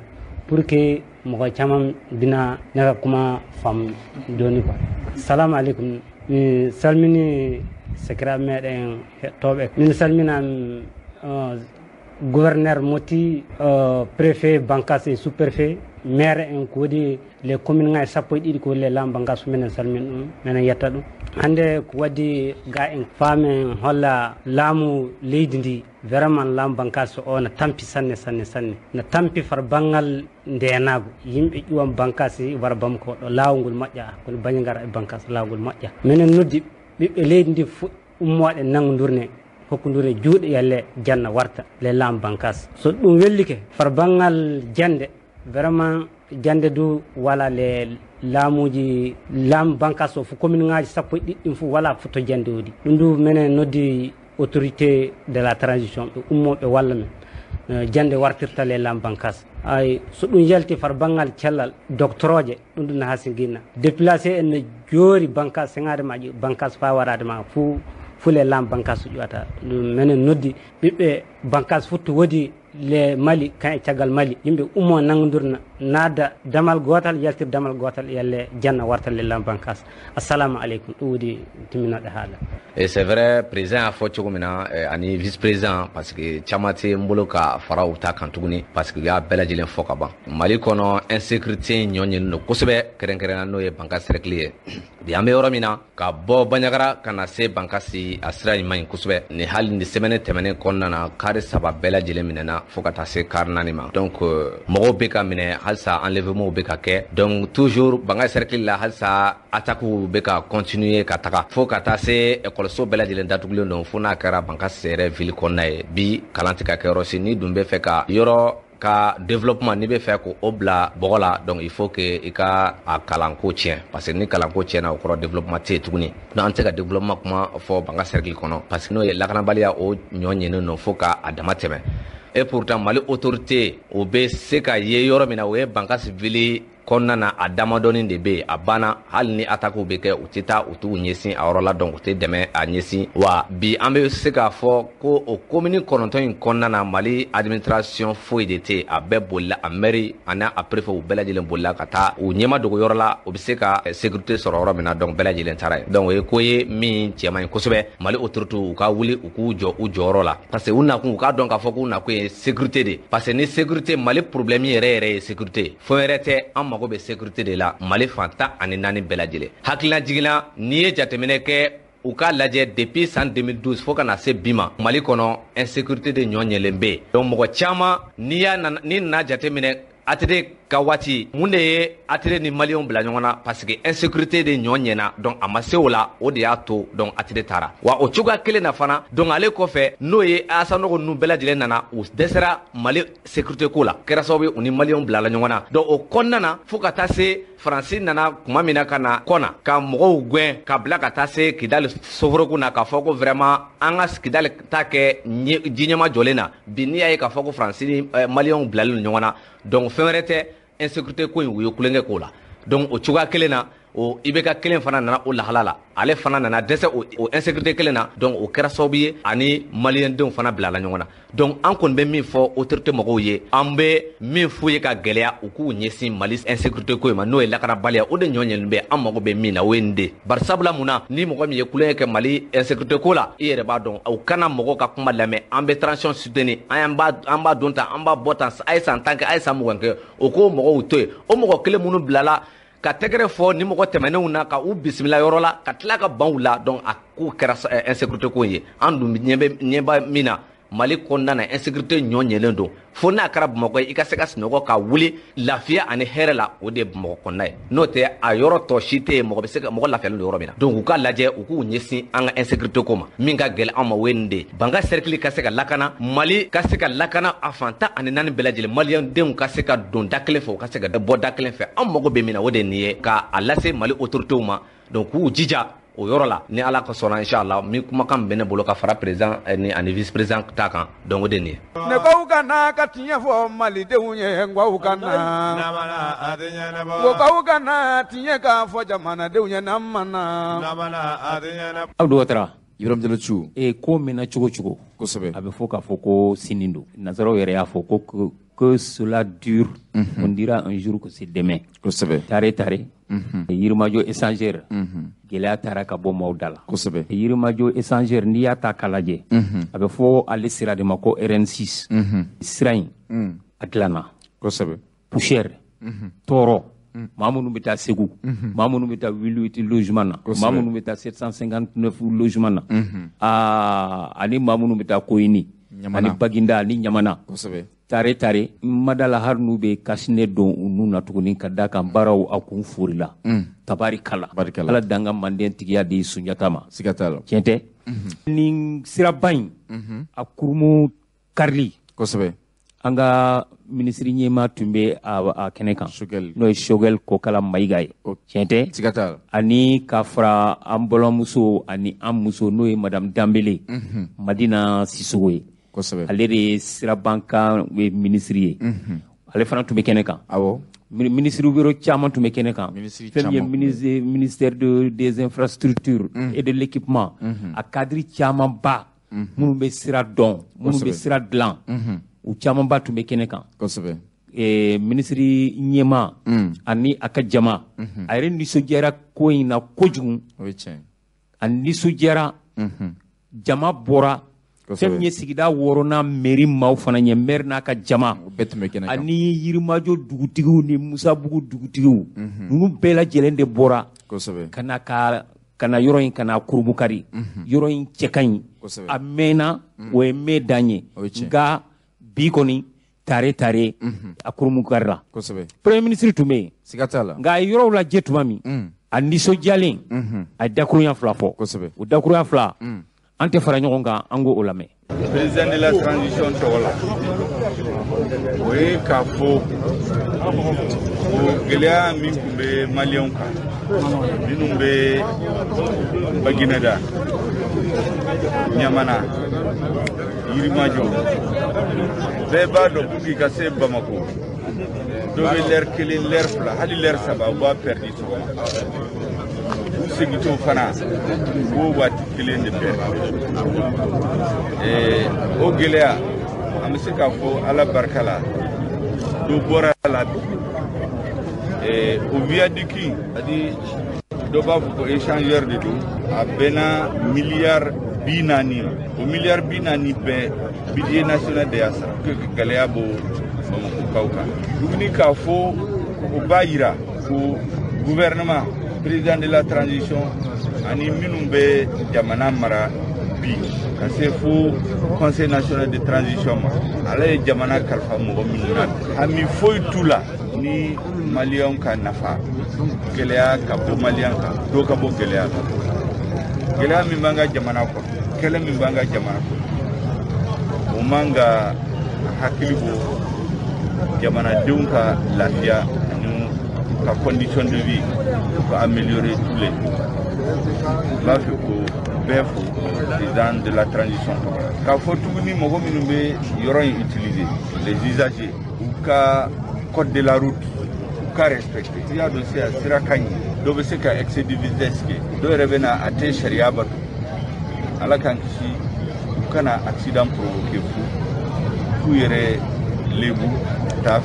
pour que mɔgɔ caman bɛna ne ka kuma faamu dɔɔni quoi. Salamu aleykum. Mi salmini sakiraɓe meɗen heɗtoɓe, min salmina gouverneur Moti, préfet Bankas et sous préfet, maire en, ko waɗi les commune ngaji 12 ko woni lam Bankas fu, minen salmina ɗum, minen yetta ɗum. Hande ko waddi ga en faamen holla laamu leydi ndi, vraiment laamu Bankas o no tampi sanne sanne sanne, no tampi far banggal ndenago. Yimɓe ƴuwan Bankas wara Bamako ɗo, lawol ngol moƴƴa, kono Banjagara e Bankas lawol ngol moƴƴa. Minen noddi ɓiɓɓe leydi ndi fo ummoɗe nanggodurne, hokkodure juuɗe, yalle janna warta le laamu Bankas. So ɗum wellike far banggal jande, vraiment jande du wala le laamuji laamu Bankas o fo, commune ngaji 12 ɗin fo wala fo to jande woodi ɗum du. Minen noddi autorité de la transition ɓe ummoɓe walla men jande wartirta le laamu Bankas. Ay, so ɗum yalti, far banggal cellal, docteur oje ɗum ɗum no hasinguinna déplacé en no joori Bankas sengade maji Bankas fa warade ma fo fule lam Bankas ƴuwata ɗum. Minen noddi ɓiɓɓe Bankas fo to woodi le Mali kan e caggal Mali, yimɓe ummo nanggodirna, nadda damal gotal, yaltir damal gotal, yalle janna warta le lam Bankas. Assalamu aleykum, ɗum woodi timminoɗe haala. Et c'est vrai, président y'a fɔ cogo min na ani vice président, parce que caman tɛ n bolo ka fara u ta kan tuguni, parce que u y'a bɛɛ lajɛlen fɔ ka ban. Mali kɔnɔ, insécurité ɲɔ ɲinin don kosɛbɛ, kɛrɛnkɛrɛnnenya n'o ye Bankas cercle ye. Bi an bɛ yɔrɔ min na, ka bɔ Banjagara ka na se Bankasi, a sira in man ɲi kosɛbɛ. Ni hali ni semaine tɛmɛnen kɔnɔna na, kari saba bɛɛ lajɛlen minɛna fo ka taa se kari naani ma. Donc mɔgɔw bɛ ka minɛ halisa, enlèvement bɛ ka kɛ. Donc toujours Bankas cercle la, halisa attaque bɛ ka continuer ka taga fo ka taa se ekɔliso bɛɛ lajɛlen datugulen don, fo n'a kɛra Bankas yɛrɛ ville kɔnɔna ye. Bi kalan tɛ ka kɛ yɔrɔ si. Ni dun bɛ fɛ ka yɔrɔ ka développement, n'i bɛ fɛ k'o bila bɔgɔ la, donc il faut que i ka a kalanko tiɲɛ, parce que ni kalanko tiɲɛna, o kɔrɔ développement tɛ yen tuguni. Donc an tɛ se ka développement kuma fɔ Bankas cercle kɔnɔ, parce que n'o ye lakanabaliya, o ɲɔ ɲinen don fo ka a dama tɛmɛ. Et pourtant Mali autorité o bɛ se ka ye yɔrɔ min na, o ye Bankas ville kɔnɔna na, a damadɔni de bɛ yen. A banna, hali ni attaque bɛ kɛ, u tɛ taa u t'u ɲɛsin a yɔrɔ la, donc u tɛ dɛmɛ a ɲɛsin wa. Bi an bɛ se k'a fɔ ko o commune 9 in kɔnɔna na, Mali administration foyi de tɛ yen. A bɛɛ bolila, a maire ani a préfet, u bɛɛ lajɛlen bolila ka taa u ɲɛma dogo yɔrɔ la, u bɛ se ka sécurité sɔrɔ yɔrɔ min na. Donc bɛɛ lajɛlen taara yen. Donc o ye ko ye min cɛ man ɲi kosɛbɛ. Mali autorité u ka wuli, u k'u jɔ u jɔyɔrɔ la, parce que u nakun, u k'a dɔn k'a fɔ k'u nakun ye sécurité de, parce que ni sécurité, Mali problème yɛrɛ yɛrɛ ye sécurité, fɛn wɛrɛ tɛ. An mago bɛ sécurité de la Mali fan 14 bɛɛ lajɛlen. Hakilina jiginna, n'i ye jateminɛ kɛ, u k'a lajɛ depuis san 2012 fo ka na se bi ma, Mali kɔnɔ insécurité de ɲɔ ɲɛlen bɛ yen. Donc mɔgɔ caman, n'i y'a nana, n'i nana jateminɛ, ATT ka waati mun de ye ATT ni maliyɛnw bila ɲɔgɔn na, parce que insécurité de ɲɔ ɲɛna. Donc a ma se o la, o de y'a to donc ATT taara. Wa o cogoya kelen na fana, donc ale kɔfɛ, n'o ye Asanɔgɔ ninnu bɛɛ lajɛlen nana, u dɛsɛra Mali sécurité ko la, kɛra sababu ye u ni maliyɛnw bilala ɲɔgɔn na. Donc o kɔnɔna na, fo ka taa se Faransi nana kuma min na ka na kɔna ka mɔgɔw gɛn ka bila ka taa se Kidali soforokun na, k'a fɔ ko vraiment an ka Kidali ta kɛ ji ɲɛma jɔlen na. Bi n'i y'a ye k'a fɔ ko Faransi ni maliyɛnw bilalen don ɲɔgɔn na, donc fɛn wɛrɛ tɛ, insécurité ko in, u ye kulonkɛ k'o la. Donc o cogoya kelen na, o IBK kelen fana nana o lahala la, ale fana nana dɛsɛ o insécurité kelen na. Donc o kɛra sababu ye ani maliyɛndenw fana bilala ɲɔgɔn na. Donc an kɔni bɛ min fɔ autorité mɔgɔw ye, an bɛ min f'u ye ka gɛlɛya, u k'u ɲɛsin Mali insécurité ko in ma, n'o ye lakanabaliya, o de ɲɔ ɲɛlen bɛ. An mago bɛ min na, o ye nin de. Bari sabula mun na, ni mɔgɔ min ye kulonkɛ kɛ Mali insécurité ko la, i yɛrɛ b'a dɔn, u kana mɔgɔw ka kuma lamɛn. An bɛ transition soutenir, an b'a don tan, an b'a bɔ tan, a ye san 10 kɛ, a ye san 20 kɛ, o k'o mɔgɔw to yen. O mɔgɔ kelen minnu bilala ka tɛgɛrɛ fɔ ni mɔgɔ tɛmɛnenw na, ka u bisimila yɔrɔ la, ka tila ka ban u la, donc a ko kɛra insécurité ko ye. An dun ɲɛ bɛ min na Mali kɔnɔna na, insécurité ɲɔ ɲɛlen don. Fo n'a kɛra Bamakɔ ye, i ka se ka sunɔgɔ ka wuli lafiya ani hɛrɛ la, o de ye Bamakɔ kɔnɔna ye. N'o tɛ, a yɔrɔ tɔ si tɛ yen mɔgɔ bɛ se ka mɔgɔ lafiyalen don yɔrɔ min na. Donc u k'a lajɛ, u k'u ɲɛsin an ka insécurité ko ma. Min ka gɛlɛn an ma, o ye nin de ye. Banka cercle ka se ka lakana, Mali ka se ka lakana, a fan 14 bɛɛ lajɛlen, maliyɛndenw ka se ka don da kelen fɛ, u ka se ka bɔ da kelen fɛ. An mago bɛ min na, o de ye nin ye, k'a lase Mali autorités ma. Donc k'u jija o yɔrɔ la, ni Ala ka sɔnna, inshallah, min kumakan bɛ ne bolo ka fara président ni ani vice président ta kan, donc o de nin ye. Ne k'aw ka na ka tiɲɛ fɔ malidenw ye, n ka na. Ko k'aw ka na tiɲɛ k'a fɔ jamanadenw ye, n'an ma na. Abdou Ouattara. Ibrahim Diallo Thiou. Ko mɛnna cogo cogo. Kosɛbɛ. A bɛ fɔ k'a fɔ ko sini don. Nanzaraw yɛrɛ y'a fɔ ko que cela dure, on dira un jour que c'est demain. Kosɛbɛ. Tare tare. Yirimajɔ échangeur. Gɛlɛya taara ka bɔ maaw da la. Kosɛbɛ. Yirimajɔ échangeur, n'i y'a ta k'a lajɛ, a bɛ fɔ ale sira de ma ko RN6. Sira in a dilanna. Kosɛbɛ. Poussière, tɔɔrɔ, maa minnu bɛ taa Segu, maa minnu bɛ taa 88 logement na, maa minnu bɛ taa 759 logement na, aa ani maa minnu bɛ taa Koyini, ani Baginda, ani Ɲamana. Kosɛbɛ. Tare tare, madala har n'u bɛ kasinɛ don u nun na tuguni, ka da kan baaraw a kun forila. Tabarikala. Ala dan ka manden tigiya di Sunjata ma. Siga t'a la. Tiɲɛ tɛ. Nin siraba in, a kurumu karili. Kosɛbɛ. An ka minisiri ɲɛmaa tun bɛ a kɛnɛ kan, n'o ye Choguel Kokala Mayiga ye. Tiɲɛ tɛ. Siga t'a la. Ani ka fara an balimamuso ani an muso, n'o ye Madame Danbele, Madina Sisoko ye. Ale de ye sirabankan minisiri ye. Ale fana tun bɛ kɛnɛ kan. Awɔ. Minisiri wɛrɛ caman tun bɛ kɛnɛ kan. Fɛn min ye ministère des infrastructures et de l'équipement, a cadre camanba minnu bɛ sira dɔn, minnu bɛ sira dilan, u camanba tun bɛ kɛnɛ kan. Kosɛbɛ. Minisiri ɲɛmaa ani a ka jama, a yɛrɛ nisɔndiyara ko in na kojugu. O ye tiɲɛ. A nisɔndiyara, jama bɔra. Fɛn min ye sigida 6nan mairie maaw fana ɲɛ, maire n'a ka jama, ani Yirimajɔ dugutigiw ni Musabugu dugutigiw, ninnu bɛɛ lajɛlen de bɔra ka na yɔrɔ in, ka na kurubukari. Yɔrɔ in cɛ ka ɲi, a mɛnna, o ye mɛn dan ye, nka bi kɔni tare tare a kurumukari la. Premier ministre tun bɛ yen. Siga t'a la. Nka a ye yɔrɔw lajɛ tuma min, a nisɔndiyalen, a ye dakurunya 2 fɔ. O dakurunya 2, an tɛ fara ɲɔgɔn kan, an k'o lamɛn. Président de la transition tɔgɔ la, o ye k'a fɔ ko gɛlɛya min tun bɛ maliyɛnw kan, minnu bɛ Bagineda, Ɲamana, Yirimajɔ, bɛɛ b'a dɔn pour que ka se Bamako, dɔ bɛ lɛri 1, lɛri 2, hali lɛri 3, u b'a pɛridi sɔgɔma. U segintɔ fana, u b'o waati kelen de bɛɛ. O gɛlɛya, an bɛ se k'a fɔ Ala barika la, dɔ bɔra a la bi. O viaduc, c'est-à-dire dɔ b'a fɔ ko échangeur de don, a bɛnna miliyari 40 ma. O miliyari 40 bɛɛ, budget national de y'a sara. Gɛlɛya b'o Bamakɔkaw kan. Tuguni k'a fɔ o b'a yira ko gouvernement, président de la transition ani minnu bɛ jamana mara bi, ka se fo conseil national de transition ma, ala ye jamana kalifa mɔgɔ minnu na, hami foyi t'u la Ni maliyɛnw ka nafa, gɛlɛya ka bɔ maliyɛn kan, dɔ ka bɔ gɛlɛya kan. Gɛlɛya min b'an ka jamana kɔnɔ, kɛlɛ min b'an ka jamana kɔnɔ, o man ka hakili bɔ jamanadenw ka lafiya ani u ka condition de vie ka améliorer tous les jours. N b'a fɛ ko bɛɛ fo président de la transition tɔgɔ la. K'a fɔ tuguni, mɔgɔ minnu bɛ yɔrɔ in utiliser, les usagers, u ka code de la route u ka respecter. I y'a dɔn sisan sira ka ɲi, dɔ bɛ se ka excès de vitesse kɛ, dɔw yɛrɛ bɛ na a tɛ sariya bato. Ala k'an kisi, u kana accident provoquer fu k'u yɛrɛ lebu ka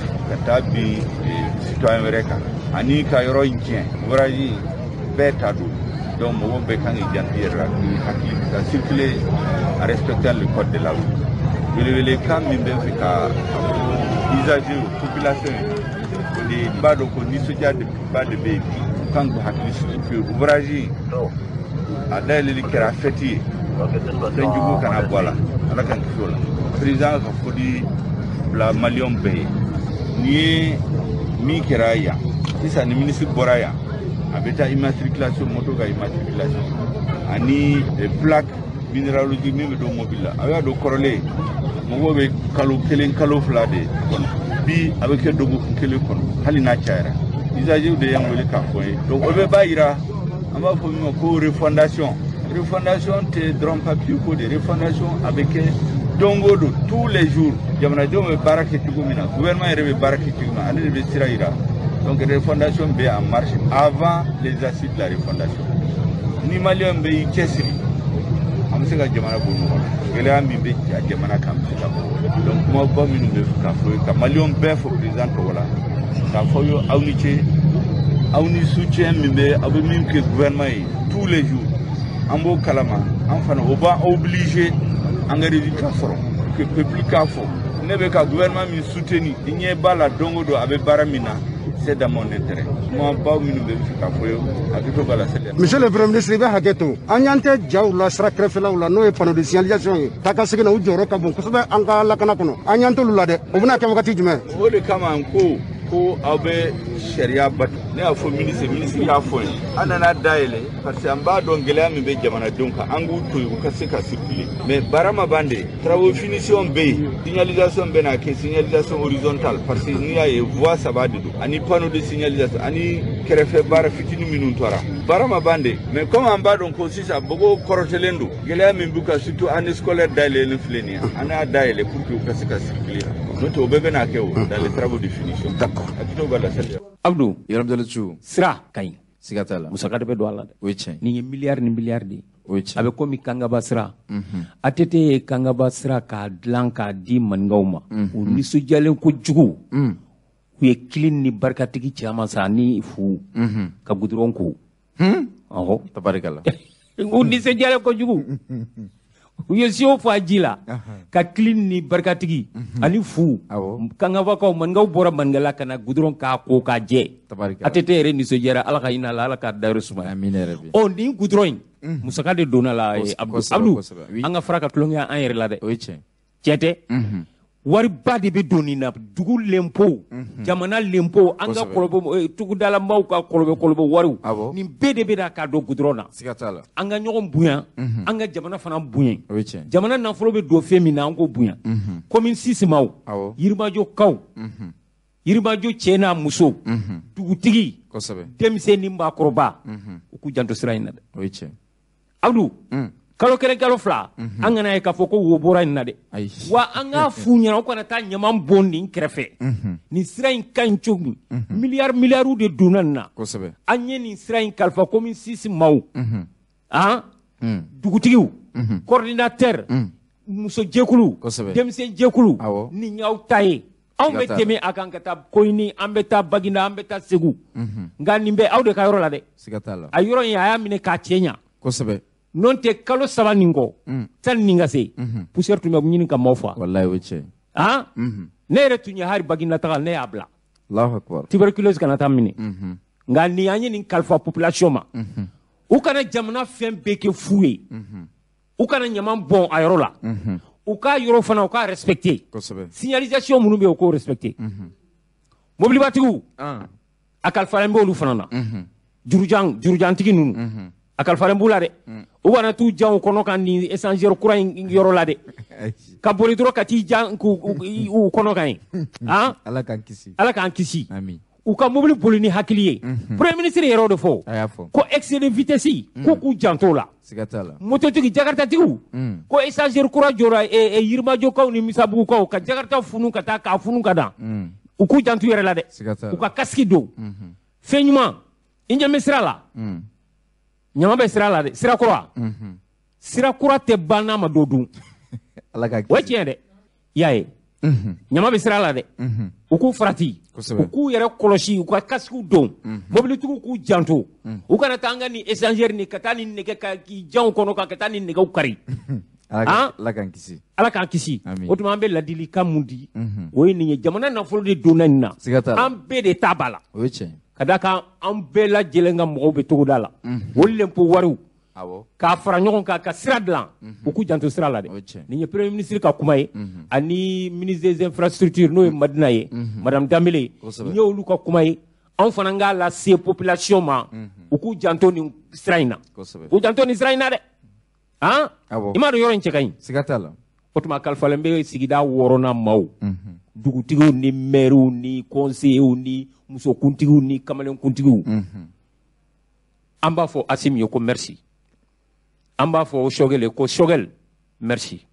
taa bin citoyen wɛrɛ kan ani ka yɔrɔ in tiɲɛ. Ouvrage bɛɛ ta don, donc mɔgɔw bɛɛ kan k'i janto i yɛrɛ la, k'i hakili ka circuler en respectant le code de la route. Welewelekan min bɛ fɛ ka fɔ usagers, population ye, o de ye, n b'a dɔn ko nisɔndiya ba de bɛ yen bi. U kan k'u hakili sigi que ouvrage a dayɛlɛli kɛra fête ye, fɛn jugu kana bɔ a la. Ala k'an kisi o la. Président ka foli bila maliyɛnw bɛɛ ye. Nin ye min kɛra yan sisan, ni ministre bɔra yan, a bɛ taa immatriculation, moto ka immatriculation ani plaque minéralogie min bɛ don mobili la. A y'a dɔn kɔrɔlen mɔgɔw bɛ kalo kelen, kalo fila de kɔnɔ, bi a bɛ kɛ dɔgɔkun kelen kɔnɔ, hali n'a cayara. Usagers de y'an wele k'a fɔ n ye. Donc o bɛɛ b'a yira, an b'a fɔ min ma ko refondation. Refondation tɛ dɔrɔn papier ko de. Refondation a bɛ kɛ don o don, tous les jours. Jamanadenw bɛ baara kɛ cogo min na, gouvernement yɛrɛ bɛ baara kɛ cogo min na, ale de bɛ sira yira. Donc refondation bɛ en marche avant les assises de la refondation. Ni maliyɛn bɛ y'i cɛsiri, an bɛ se ka jamana bɔ ɲɔgɔn na. Gɛlɛya min bɛ jamana kan, bɛ se ka bɔ. Donc kumaba minnu bɛ k'a fɔ, ka maliyɛnw bɛɛ fo président tɔgɔ la, k'a fɔ aw ni ce, aw ni soutien min bɛ aw bɛ min kɛ gouvernement ye tous les jours, an b'o kalama. An fana, o b'an obligé an ka résultat sɔrɔ que peuple k'a fɔ ne bɛ ka gouvernement min soutenir, i ɲɛ b'a la don o don a bɛ baara min na, c'est dans mon intérêt. Kumabaw minnu bɛ fɛ k'a fɔ ye, hakili b'a la sɛbɛn. Monsieur le premier ministre, i bɛ hakɛ to, an ɲan tɛ jaw la sira kɛrɛfɛlaw la, n'o ye panneau de signalisation ye. Taa ka segin na, u jɔyɔrɔ ka bon kosɛbɛ an ka lakana kɔnɔ. An ɲan t'olu la dɛ, o bɛna kɛ wagati jumɛn? O de kama n ko aw bɛ sariya bato. Ne y'a fɔ ministre, ministre y'a fɔ n ye. An nana dayɛlɛ parce que an b'a dɔn gɛlɛya min bɛ jamanadenw kan, an k'u to yen u ka se ka circuler. Mais baara ma ban de, travaux finition bɛ yen, signalisation bɛ na kɛ signalisation horizontale, parce que n'i y'a ye voie saba de don, ani panneau de signalisation ani kɛrɛfɛ baara fitinin minnu tora. Baara ma ban de, mais comme an b'a dɔn ko sisan bogo kɔrɔtɛlen don, gɛlɛya min b'u kan, surtout année scolaire dayɛlɛlen filɛ nin ye, an y'a dayɛlɛ pour que u ka se ka circuler. N'o tɛ, o bɛɛ bɛ na kɛ o dans les travaux de finition. D'accord. Hakili b'a la saliya. Abdou. Yɔrɔ cu. Sira ka ɲi. Siga t'a la. Musaka de bɛ don a la dɛ. O ye tiɲɛ. Nin ye miliyari ni miliyari de ye. O ye tiɲɛ. A bɛ komi Kangaba sira. ATT ye Kangaba sira k'a dilan k'a di maninkaw ma. U nisɔndiyalen kojugu. U ye kili ni barikatigi caman san ni fu ka goudron ko. Ɔhɔ. Tabarikala. U nisɔndiyalen kojugu. U ye siyo fa ji la ka kili ni barikatigi ani fu. Kangabakaw, maninkaw bɔra maninkala ka na goudron k'a ko k'a jɛ. ATT yɛrɛ nisɔndiyara, Ala ka hinɛ a la, Ala k'a dayɔrɔ sumaya. Ɔ, nin goudron in, musaka de donna la. Abdou, an ka fara ka tulonkɛ an yɛrɛ la dɛ. O ye tiɲɛ. Tiɲɛ tɛ? Wariba de bɛ don nin na, dugu lenpo, jamana lenpo, an ka kɔlɔbɔ, tugudalamaw ka kɔlɔbɔ kɔlɔbɔ wariw, nin bɛɛ de bɛ na k'a don goudron na. Siga t'a la. An ka ɲɔgɔn bonya, an ka jamana fana bonya. O ye tiɲɛ. Jamana nafolo bɛ don fɛn min na, an k'o bonya. Commune six maaw, Yirimajɔkaw, Yirimajɔ cɛ n'a muso, dugutigi, denmisɛn ni maakɔrɔba, u k'u janto sira in na dɛ. O ye tiɲɛ. Abdou, kalo kelen, kalo fila, an kana ye k'a fɔ ko wo bɔra nin na dɛ. Wa an k'a f'u ɲɛna, u kana taa ɲaman bɔn nin kɛrɛfɛ. Nin sira in ka ɲi cogo min, miliyari miliyariw de donna nin na. An ye nin sira in kalifa commune six maaw, han, dugutigiw, coordinateur, musojɛkulu, denmisɛnjɛkulu, nin y'aw ta ye. Anw bɛ tɛmɛ a kan ka taa Koyini, an bɛ taa Baginda, an bɛ taa Segu. Nka nin bɛ aw de ka yɔrɔ la dɛ. A yɔrɔ in, a y'a minɛ k'a cɛ ɲa. N'o tɛ, kalo saba nin kɔ, sani nin ka se, poussière tun bɛ ɲini ka maaw faga. Walayi, o ye tiɲɛ. Han, ne yɛrɛ tun ye hali Baginda taga, ne y'a bila. Allahu akbar. Tuberculose kana taa minɛ. Nka nin, an ye nin kalifa population ma. U kana jamana fɛn bɛɛ kɛ fu ye. U kana ɲaman bɔn a yɔrɔ la. U k'a yɔrɔ fana, u k'a respecter. Signalisation minnu bɛ yen, u k'o respecter. Mobilibatigiw a kalifalen b'olu fana na. Jurujantigi ninnu a kalifalen b'u la dɛ. U kana t'u jan u kɔnɔ kan nin échangeur kura in yɔrɔ la dɛ. Ka boli dɔrɔn ka t'i jan u kɔnɔ kan yen. Ala k'an kisi. Ala k'an kisi. U ka mobili boli ni hakili ye. Premier ministre yɛrɛ y'o de fɔ. Ko excès de vitesse ko k'u janto la. Siga t'a la. Mototigi jakartatigiw ko échangeur kura jɔra Yirimajɔkaw ni Misabugukaw ka jakarta funu ka taa k'a funu ka dan. U k'u janto yɛrɛ la dɛ. U ka casque don. Fɛn ɲuman i ɲɛ bɛ sira la. Ɲama bɛ sira la dɛ. Sira kura. Sira kura tɛ ban n'a ma dɔ dun. O ye tiɲɛ dɛ. I y'a ye. Ɲama bɛ sira la dɛ. U k'u farati. U k'u yɛrɛ kɔlɔsi, u ka casque don. Mobilitigiw k'u janto. U kana taa an ka nin échangeur nin ka taa nin nɛgɛ ka k'i jan u kɔnɔ kan ka taa nin nɛgɛw kari. Ala k'an kisi. Ala k'an kisi. O tuma an bɛ ladilikan mun di? O ye nin ye. Jamana nafolo de donna nin na. An bɛɛ de ta b'a la. O ye tiɲɛ. Ka d'a kan an bɛɛ lajɛlen ka mɔgɔw bɛ togoda la. O lempo wariw. K'a fara ɲɔgɔn kan ka sira dilan. U k'u janto sira la dɛ. Nin ye premier ministre ka kuma ye. Ani ministre des infrastructures n'o ye Madina ye. Madame Danbele. Nin ye olu ka kuma ye. Anw fana k'a lase population ma. U k'u janto nin sira in na. U janto nin sira in na dɛ. I m'a dɔn yɔrɔ in cɛ ka ɲi. Siga t'a la. O tuma kalifalen bɛ sigida wɔɔrɔnan maaw. Dugutigiw ni maires ni conseillers ni musokuntigiw ni kamalenkuntigiw. An b'a fɔ Assimi ye ko merci. An b'a fɔ Choguel ko Choguel merci.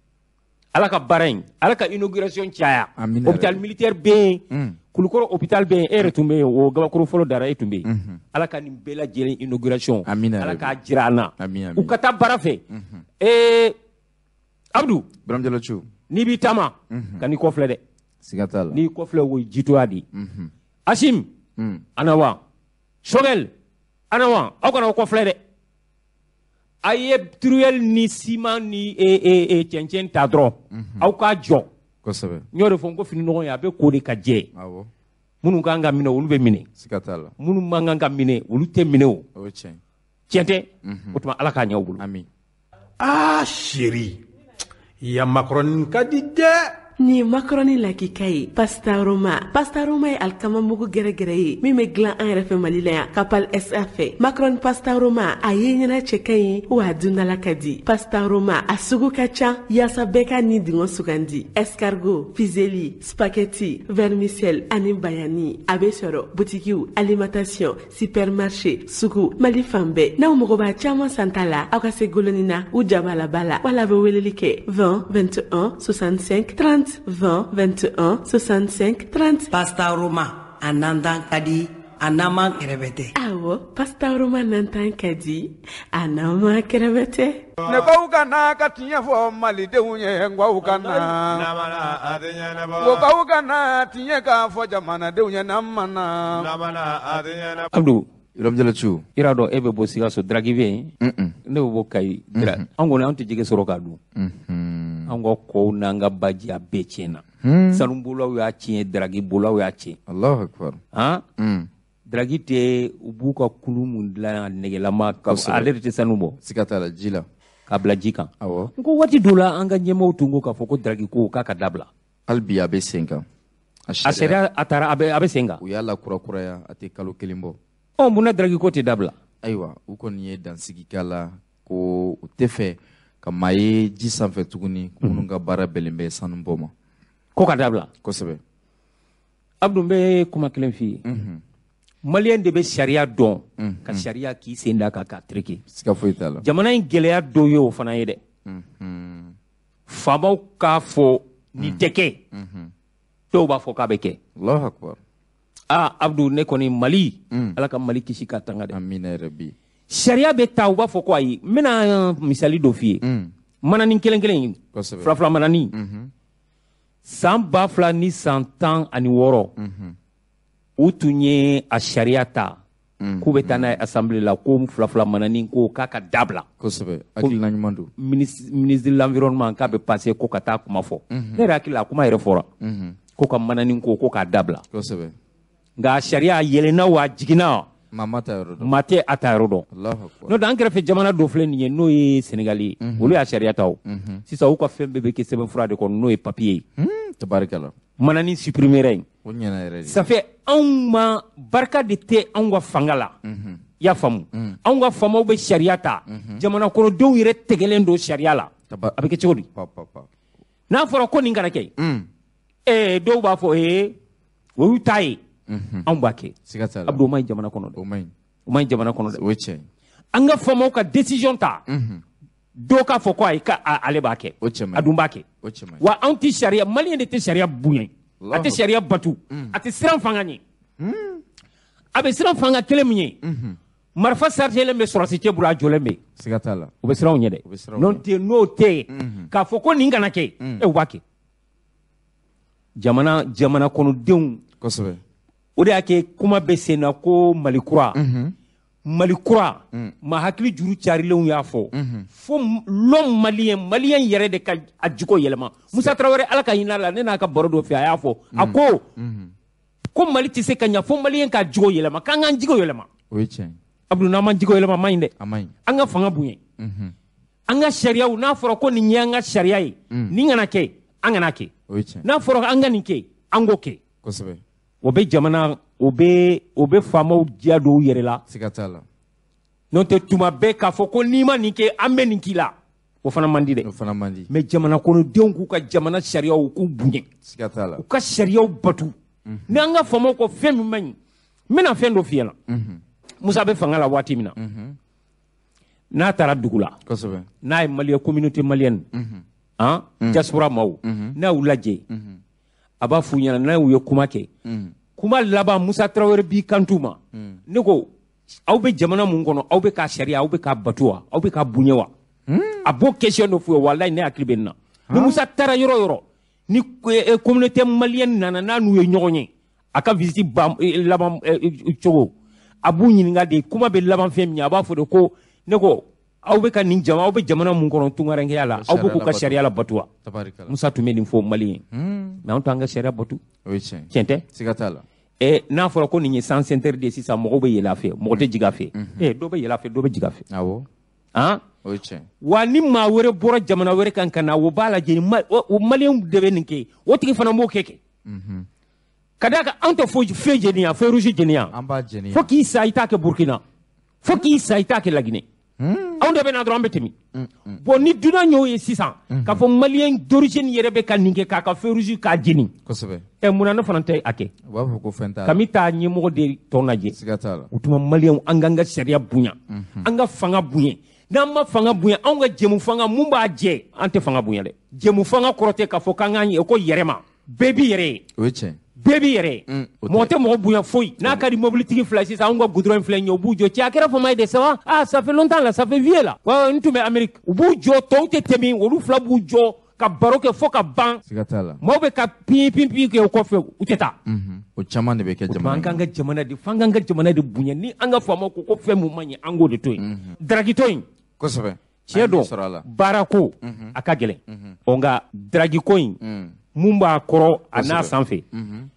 Ala ka baara in, Ala ka inauguration caya. Hôpital militaire bɛ yen. Kulukɔrɔ hôpital bɛ yen, e yɛrɛ tun bɛ yen, o gabakuru fɔlɔ dara e tun bɛ yen. Ala ka nin bɛɛ lajɛlen inauguration. Ala k'a jira an na. U ka taa baara fɛ. Abdou. Ibrahim Diallo Thiou. N'i b'i taama. Ka n'i kɔfilɛ dɛ. Siga t'a la. N'i kɔfilɛ o ye jitoya de ye. Assimi. Anawa. Choguel. Anawa. Aw kana aw kɔfilɛ dɛ. A ye truelle ni ciment ni cɛncɛn ta dɔrɔn. Aw k'a jɔ. Kosɛbɛ. N y'o de fɔ n ko fini nɔgɔ in a bɛ ko de ka jɛ. Awɔ. Minnu kan ka minɛ olu bɛ minɛ. Siga t'a la. Minnu man kan ka minɛ olu tɛ minɛ o. O ye tiɲɛ. Tiɲɛ tɛ. O tuma Ala k'a ɲɛ u bolo. Ami. Ah chérie, ya macaroni ka di dɛ. Nin ye macaroni lakika ye pasta roma. Pasta roma ye alikama mugu gɛrɛgɛrɛ ye min bɛ dilan an yɛrɛ fɛ Mali la yan Kapal SA fɛ. Macaroni pasta roma a ye ɲɛna cɛ ka ɲi wa a dundala ka di. Pasta roma a sugu ka ca yaasa bɛɛ ka nin dingɔ sugandi. Escargot, fusilli, spaghetti, vermicelle ani bayani. A bɛ sɔrɔ butikiw, alimentation, supermarché, sugu, Mali fan bɛɛ. N'aw mago b'a caman santa la, aw ka se Golonina u jabalaba la wala bɛ weleli kɛ 20 21 65 30 20 21 65 30. Pasta Roma a nantan ka di a n'an kɛrɛfɛ tɛ. Awɔ, pasta Roma nantan ka di a n'an kɛrɛfɛ tɛ. Ne baw ka na ka tiɲɛ fɔ malidenw ye n k'aw ka na. Ko k'aw ka na tiɲɛ k'a fɔ jamanadenw ye n'an ma na. Abdou. Ibrahim Diallo Thiou. I y'a dɔn e bɛ bɔ Sikaso Daraki bɛ yen. Ne bɛ bɔ Kayi. An kɔni an tɛ jɛgɛ sɔrɔ k'a dun. An ka kɔw n'an ka baji a bɛɛ tiɲɛna. Sanubolaw y'a tiɲɛ, daragibolaw y'a tiɲɛ. Allahu akbar. Daragi tɛ u b'u ka kulu mun dilan nɛgɛlama ale de tɛ sanu bɔ. Siga t'a la ji la. K'a bila ji kan. Awɔ. N ko waati dɔ la an ka ɲɛmaaw tun ko k'a fɔ ko daragi ko k'a ka dabila. Hali bi a bɛ sen kan. A sariya a taara a bɛ sen kan. U y'a lakurakuraya a tɛ kalo kelen bɔ. Ɔ munna daragi ko tɛ dabila? Ayiwa u kɔni ye dansigi k'a la ko u tɛ fɛ ka maa ye ji sanfɛ tuguni minnu ka baara bɛnnen bɛ sanu bɔ ma. Ko ka dabila. Kosɛbɛ. Abdou n bɛ kuma kelen f'i ye. Maliyɛn de bɛ sariya dɔn. Ka sariya k'i sen da kan k'a tereke. Siga foyi t'a la. Jamana in gɛlɛya dɔ ye o fana ye dɛ. Faamaw k'a fɔ nin tɛ kɛ. Dɔw b'a fɔ k'a bɛ kɛ. Allahu akbar. Ah Abdou ne kɔni Mali. Ala ka Mali kisi k'a tanga dɛ. Amina yarabi. Sariya bɛ ta u b'a fɔ ko ayi n bɛna misali dɔ f'i ye. Mananin kelen kelen in. Fila fila mananin. San 2016. U tun ye a sariya ta. K'u bɛ taa n'a ye assemblée la ko fila fila mananin ko k'a ka dabila. Kosɛbɛ hakilina ɲuman don. Ministre de l'environnement k'a bɛ passer ko ka taa kuma fɔ. Ne yɛrɛ hakili la a kuma yɛrɛ fɔra. Ko ka mananin ko k'a dabila. Kosɛbɛ. Nka sariya yɛlɛnna wa a jiginna. Maa t'a yɔrɔ dɔn. Maa tɛ a ta yɔrɔ dɔn. N'o tɛ an kɛrɛfɛ jamana dɔ filɛ nin ye n'o ye Senegali ye. Olu y'a sariya ta o. Sisan u ka fɛn bɛɛ bɛ kɛ sɛbɛnfura de kɔnɔ n'o ye papier ye. Tabarikala. Manani supprimera yen. O ɲɛna yɛrɛ de. Ça fait anw ma barika de tɛ anw ka fanga la. I y'a faamu, anw ka faamaw bɛ sariya ta, jamana kɔnɔdenw yɛrɛ tɛgɛlen don sariya la. A bɛ kɛ cogo di? N'a fɔra ko nin kana kɛ, dɔw b'a fɔ o y'u ta ye, anw b'a kɛ. Abdou, o ma ɲi jamana kɔnɔ dɛ. O ma ɲi jamana kɔnɔ dɛ. O ye tiɲɛ ye. An ka faamaw ka décision ta, dɔw k'a fɔ ko ayi, k'ale b'a kɛ, a dun b'a kɛ. Wa anw tɛ sariya, maliyɛn de tɛ sariya bonya, a tɛ sariya batu, a tɛ siran fanga ɲɛ. A bɛ siran fanga kelen min ye, marifa sarjelen bɛ sɔrɔsi cɛ bolo, a jɔlen bɛ. Siga t'a la. U bɛ siran o ɲɛ dɛ. N'o tɛ, n'o tɛ yen, k'a fɔ ko nin kana kɛ, u b'a kɛ. Jamana kɔnɔdenw. Kosɛbɛ. O de y'a kɛ kuma bɛ sen na ko Mali kura. Mali kura, maa hakili juru carilenw y'a fɔ. Fo l'homme malien, malien yɛrɛ de ka a jiko yɛlɛma. Musa Tarawele, Ala ka hinɛ a la, ne n'a ka baro dɔ fɛ, a y'a fɔ. A ko ko Mali tɛ se ka ɲɛ fo malien ka jogo yɛlɛma, k'an k'an jogo yɛlɛma. O ye tiɲɛ ye. Abdou, n'an m'an jogo yɛlɛma, a man ɲi dɛ. A man ɲi. An ka fanga bonya. An ka sariyaw, n'a fɔra ko nin ye an ka sariya ye, nin kana kɛ, an kana kɛ. O ye tiɲɛ. N'a fɔra an ka nin kɛ, an k'o kɛ. Kosɛbɛ. O bɛ jamana, o bɛ faamaw diya don u yɛrɛ la. Siga t'a la. N'o tɛ, tuma bɛɛ k'a fɔ ko n'i ma nin kɛ, an bɛ nin k'i la, o fana man di dɛ. O fana man di. Mais jamana kɔnɔdenw k'u ka jamana sariyaw k'u bonya. Siga t'a la. U ka sariyaw batu. Ni an ka faamaw ko fɛn min man ɲi, n bɛna fɛn dɔ f'i ɲɛna. Musa bɛ fanga la waati min na, n'a taara dugu la, kosɛbɛ, n'a ye malien, communauté malienne, han, diaspora maaw, n'a y'u lajɛ, a b'a f'u ɲɛna, n'a y'u ye kuma kɛ, kuma laban, Musa Tarawele b'i kantu ma. Ne ko aw bɛ jamana mun kɔnɔ, aw bɛ k'a sariya, aw bɛ k'a batu wa, aw bɛ k'a bonya wa? A b'o question dɔ f'u ye, walayi ne hakili bɛ nin na. Ni Musa taara yɔrɔ o yɔrɔ, ni communauté malienne nana, n'a n'u ye ɲɔgɔn ye, a ka visite ban laban cogo, a b'u ɲininka de, kuma bɛ laban fɛn min ye, a b'a fɔ de ko ne ko aw bɛ ka nin jama, aw bɛ jamana mun kɔnɔ tunkarankeya la, aw bɛ k'u ka sariya la batu wa? Musa tun bɛ nin fɔ Mali ye, mais anw t'an ka sariya batu. Tiɲɛ tɛ? Siga t'a la. N'a fɔra ko nin ye sens interdit de sisan, mɔgɔw bɛ yɛlɛ a fɛ, mɔgɔ tɛ jigin a fɛ. Dɔw bɛ yɛlɛ a fɛ, dɔ bɛ jigin a fɛ. Awɔ. Han? O ye tiɲɛ. Wa ni maa wɛrɛ bɔra jamana wɛrɛ kan ka na, o b'a lajɛ, o maliyɛnw de bɛ nin kɛ, o tigi fana b'o kɛ. Ka d'a kan anw tɛ foyi fɛn jeni yan, fɛn rouge jeni yan. An b'a jeni yan. Fo k'i sa i t'a kɛ Burkina, fo k'i sa i t'a kɛ Laginɛ. Anw de bɛ na dɔrɔn, an bɛ tɛmɛ. Bon, ni dunan y'o ye sisan, k'a fɔ maliyɛn d'origine yɛrɛ bɛ ka nin kɛ, k'a ka fɛn rouge k'a jeni. Kosɛbɛ. Munna ne fana tɛ a kɛ? U b'a fɔ ko fɛn t'a la. Kami t'a ɲɛmɔgɔ de tɔ lajɛ. Siga t'a la. O tuma maliyɛnw, an k'an ka sariya bonya, an ka fanga bonya. N'an ma fanga bonya, anw ka jɛmu fanga mun b'a jɛ, an tɛ fanga bonya dɛ. Jɛmu fanga kɔrɔ tɛ k'a fɔ k'an k'an ye ko yɛrɛ ma. Bɛɛ b'i yɛrɛ ye. O ye tiɲɛ. Bɛɛ b'i yɛrɛ ye. Mɔgɔ tɛ mɔgɔ bonya foyi. N'a ka di mobilitigi fila sisan, anw ka goudron in filɛ nin ye, u b'u jɔ. Cɛ, a kɛra fama ye de, ça va? Ah, ça fait longtemps là, ça fait vieux là. Ouais, n tun bɛ Amérique. U b'u jɔ, tɔw tɛ tɛmɛ, olu fila b'u jɔ ka baro kɛ fo ka ban. Siga t'a la. Maaw bɛ ka pin pin pin kɛ o kɔfɛ, u tɛ taa. O caman de bɛ kɛ jamana. An k'an ka jamana de, f'an k'an ka jamana de bonya. Ni an ka faamaw ko ko fɛn mun man ɲi, an k'o de to yen. Daragitɔ in. Kosɛbɛ. Tiɲɛ don, baarako a ka gɛlɛn. Ɔ nka daragiko in, mun b'a kɔrɔ a n'a sanfɛ,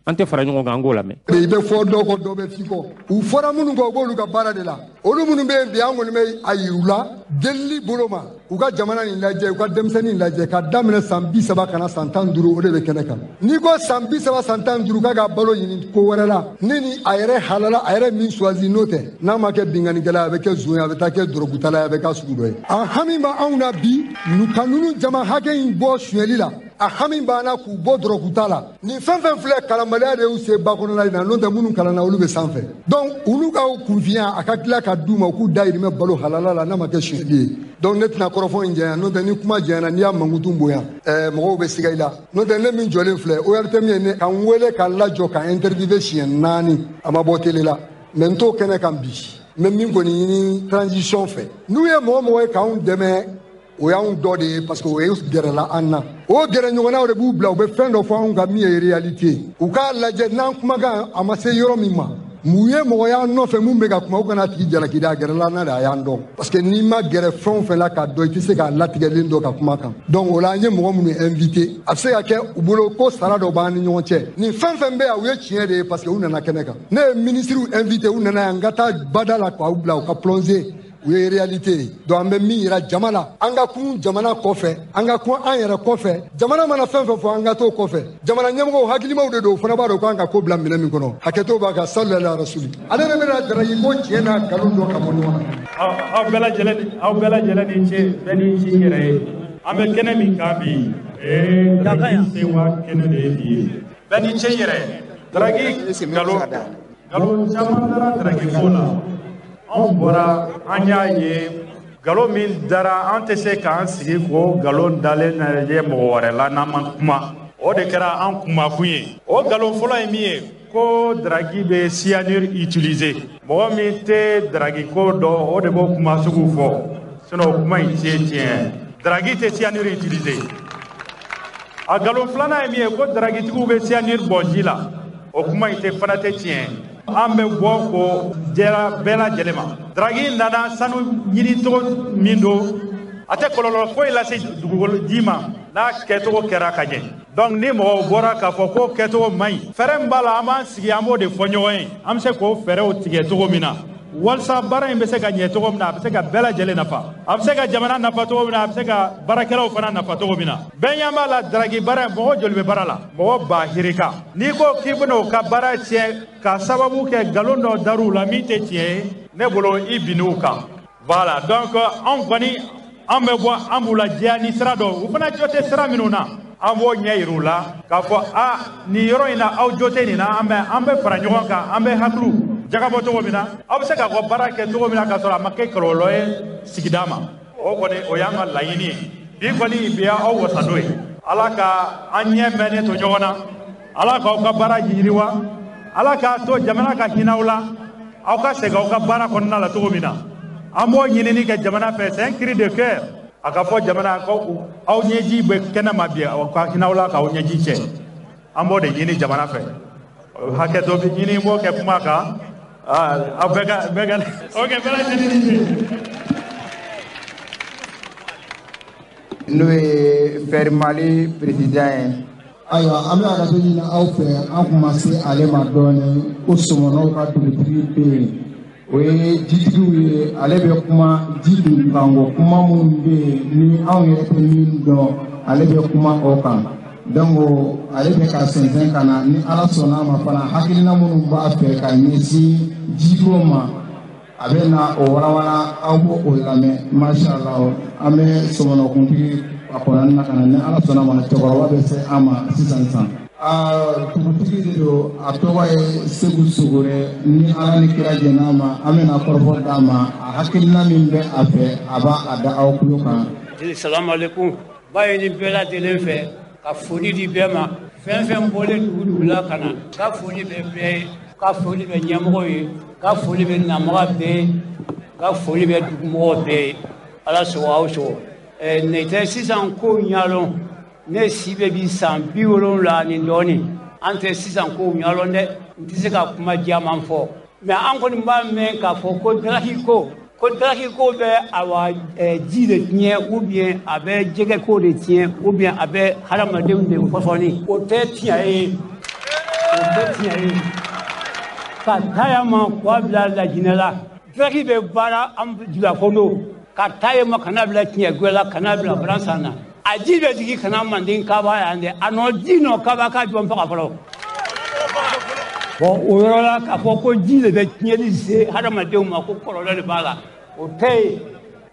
an tɛ fara ɲɔgɔn kan, an k'o lamɛn. I bɛ fɔ dɔ kɔ, dɔ bɛ f'i kɔ. U fɔra minnu kɔ, u b'olu ka baara de la. Olu minnu bɛ yen bi, an kɔni bɛ a yir'u la delili bolo ma, u ka jamana nin lajɛ, u ka denmisɛnnin lajɛ, ka daminɛ san 30 ka na san 15, o de bɛ kɛnɛ kan. N'i ko san 30 san 15 k'a ka balo ɲini ko wɛrɛ la, ni a yɛrɛ halala, a yɛrɛ min choisi n'o tɛ, n'a ma kɛ binkannikɛla ye, a bɛ kɛ zon ye, a bɛ taa kɛ dɔrɔgutala ye, a bɛ k'a sugu dɔ ye. A hami b'anw na bi, ka ninnu jama hakɛ in bɔ sonyɛli la, a hami b'an na k'u bɔ dɔrɔguta la. Nin fɛn fɛn filɛ, kalanbaliya de y'u se ba kɔnɔna in na, n'o tɛ minnu kalanna olu bɛ sanfɛ. Donc olu ka kunfinya a ka tila ka d'u ma, u k'u dahirimɛ balo halala la, n'a ma kɛ sonyɛli ye. Donc ne tɛna kɔrɔfɔ in janya, n'o tɛ ni kuma janyana, n'i y'a mankutu bonya, mɔgɔw bɛ siga i la. N'o tɛ ne min jɔlen filɛ, ORTM ye ne ka n wele ka lajɔ ka interviewer siɲɛ 4, a ma bɔ télé la. Mais n t'o kɛnɛ kan bi. N bɛ min kɔni ɲini transition fɛ, n'u ye mɔgɔ mɔgɔ ye k'anw dɛmɛ, o y'anw dɔ de ye, parce que o ye gɛrɛla an na. O gɛrɛ ɲɔgɔnnaw de b'u bila, u bɛ fɛn dɔ fɔ anw kan min ye réalité ye. U k'a lajɛ n'an kumakan a ma se yɔrɔ min ma, mun ye mɔgɔ y'an nɔfɛ mun bɛ ka kuma, u kana tigi jalaki dɛ, a gɛrɛla an na de, a y'an dɔn. Parce que n'i ma gɛrɛ fɛn o fɛn la k'a dɔn, i tɛ se k'a latigɛlen dɔn ka kuma kan. Donc o la an ye mɔgɔ minnu invité, a bɛ se ka kɛ u bolo ko sara dɔ b'an ni ɲɔgɔn cɛ. Nin fɛn fɛn bɛ yan, u ye tiɲɛ de ye, parce que u nana kɛnɛ kan. Ne ye ministres invité, u nana yan, n ka taa bada la k'aw bila u ka plonger. u ye réalité ye. Donc an bɛ min yira jama la, an ka kun jamana kɔfɛ, an ka kun an yɛrɛ kɔfɛ. Jamana mana fɛn fɛn fɔ, an ka t'o kɔfɛ. Jamana ɲɛmɔgɔw hakilimaw de don, o fana b'a dɔn k'an ka ko bila minɛn min kɔnɔ. Hakɛto b'a kan, sallu ala rasuli. Ale de bɛna daraki ko tiɲɛ n'a nkalon dɔn ka bɔ ɲɔgɔn na. Aw bɛɛ lajɛlen ni ce, bɛɛ ni ci yɛrɛ ye. An bɛ kɛnɛ min kan bi, daraki sewa kɛnɛ de ye bi ye. Bɛɛ ni ce yɛrɛ. Daraki nkalon caman dara daraki ko la. Anw bɔra, an y'a ye nkalon min dara, an tɛ se k'an sigi k'o nkalon dalen lajɛ mɔgɔ wɛrɛ la n'an ma kuma. O de kɛra an kumakun ye. O nkalon fɔlɔ ye min ye, ko daraki bɛ cyanure utiliser. Mɔgɔ min tɛ daraki ko dɔn, o de b'o kuma sugu fɔ. Sinon o kuma in tɛ tiɲɛ. Daraki tɛ cyanure utiliser. A nkalon filanan ye min ye, ko darakitigiw bɛ cyanure bɔn ji la. O kuma in tɛ fana tɛ tiɲɛ. An bɛ bɔ k'o jɛra bɛɛ lajɛlen ma. Daraki nana sanu ɲini cogo min don, a tɛ kɔlɔlɔ foyi lase dugukolo ji ma n'a kɛcogo kɛra ka ɲɛ. Donc ni mɔgɔw bɔra k'a fɔ ko kɛcogo man ɲi, fɛɛrɛ min b'a la, an b'an sigi an b'o de fɔ ɲɔgɔn ye. An bɛ se k'o fɛɛrɛw tigɛ cogo min na, walasa baara in bɛ se ka ɲɛ cogo min na, a bɛ se ka bɛɛ lajɛlen nafa, a bɛ se ka jamana nafa cogo min na, a bɛ se ka baarakɛlaw fana nafa cogo min na. Bɛɛ ɲɛ b'a la, daraki baara in, mɔgɔ joli bɛ baara la? Mɔgɔ 100,000. N'i ko k'i bɛna o ka baara tiɲɛ ka sababu kɛ nkalon dɔ dar'u la min tɛ tiɲɛ ye, ne bolo i binn'u kan. Voilà, donc anw kɔni an bɛ bɔ, an b'u lajɛya ni sira dɔ, u fana jo tɛ sira minnu na, an b'o ɲɛ yir'u la k'a fɔ a nin yɔrɔ in na aw jo tɛ nin na, an bɛ fara ɲɔgɔn kan, an bɛ hakiliw jagabɔ cogo min na, aw bɛ se k'a ka baara kɛ cogo min na k'a sɔrɔ a ma kɛ kɔlɔlɔ ye sigida ma. O kɔni o y'an ka laɲini ye. Bi kɔni bi y'aw wasadon ye. Ala ka an ɲɛ mɛnnen to ɲɔgɔn na, Ala k'aw ka baara yiriwa, Ala k'a to jamana ka hinɛ aw la, aw ka segin aw ka baara kɔnɔna la cogo min na. An b'o ɲinini kɛ jamana fɛ, c'est un cri de cœur. A ka fɔ jamana ko aw ɲɛji bɛ kɛnɛ ma bi, aw ka hinɛ aw la k'aw ɲɛji cɛ. An b'o de ɲini jamana fɛ. Hakɛto bɛ ɲini, n b'o kɛ kuma kan. Aw bɛɛ ka ok, bɛɛ lajɛlen ni ce. N'o ye Fɛrimali président ye. Ayiwa, an bɛ hakɛto ɲini aw fɛ, an kun ma se ale ma dɔɔnin, ko sɔmɔnɔw ka dugutigi bɛ yen, o ye jitigiw ye. Ale bɛ kuma ji kunkanko kuma minnu bɛ yen ni anw yɛrɛ tɛ min dɔn, ale bɛ kuma o kan. Donc ale bɛ ka sɛnsɛn ka na, ni Ala sɔnna a ma fana, hakilina minnu b'a fɛ ka ɲɛsin jiko ma, a bɛ na o walawala, aw b'o o lamɛn. Masha Allah, an bɛ sɔmɔnɔkuntigi a kɔnɔna na ka na, ni Ala sɔnna ma, cɛkɔrɔba bɛ se an ma sisan sisan. Dugutigi de don, a tɔgɔ ye Segu Sogore. Ni Ala ni kira jɛn'a ma, an bɛna kɔrɔfɔ d'a ma, a hakilina min bɛ a fɛ, a b'a a da aw tulo kan. Salamu aleykum. Ba ye nin bɛɛ lajɛlen fɛ ka foli di bɛɛ ma. Fɛn fɛn bɔlen dugu dugu la ka na, ka foli bɛ bɛɛ ye, ka foli bɛ ɲɛmɔgɔ ye, ka foli bɛ namaga bɛɛ ye, ka foli bɛ dugumɔgɔw bɛɛ ye. Ala sɔgɔ aw sɔgɔ. Ne tɛ sisan kow ɲɛdɔn. Ne si bɛ bi san 70 ni dɔɔnin. An tɛ sisan kow ɲɛdɔn dɛ. N tɛ se ka kuma caman fɔ. Mais an kɔni b'a mɛn k'a fɔ ko daraki ko, ko daraki ko bɛ awa ji de tiɲɛ, ou bien a bɛ jɛgɛ ko de tiɲɛ, ou bien a bɛ hadamadenw de pɔsɔni. O tɛ tiɲɛ ye. O tɛ tiɲɛ ye. Ka taa yan ma k'a bila Lajinɛ la. Daraki bɛ baara an julakondo. Ka taa yen ma kana bila tiɲɛgoya la, kana bila baransan na. A ji bɛ jigin ka na Manden kaba yan dɛ. A nɔ ji nɔ kaba ka jɔn faga fɔlɔ. Bon, o yɔrɔ la k'a fɔ ko ji de bɛ tiɲɛli se hadamadenw ma, ko kɔlɔlɔ de b'a la, o tɛ yen.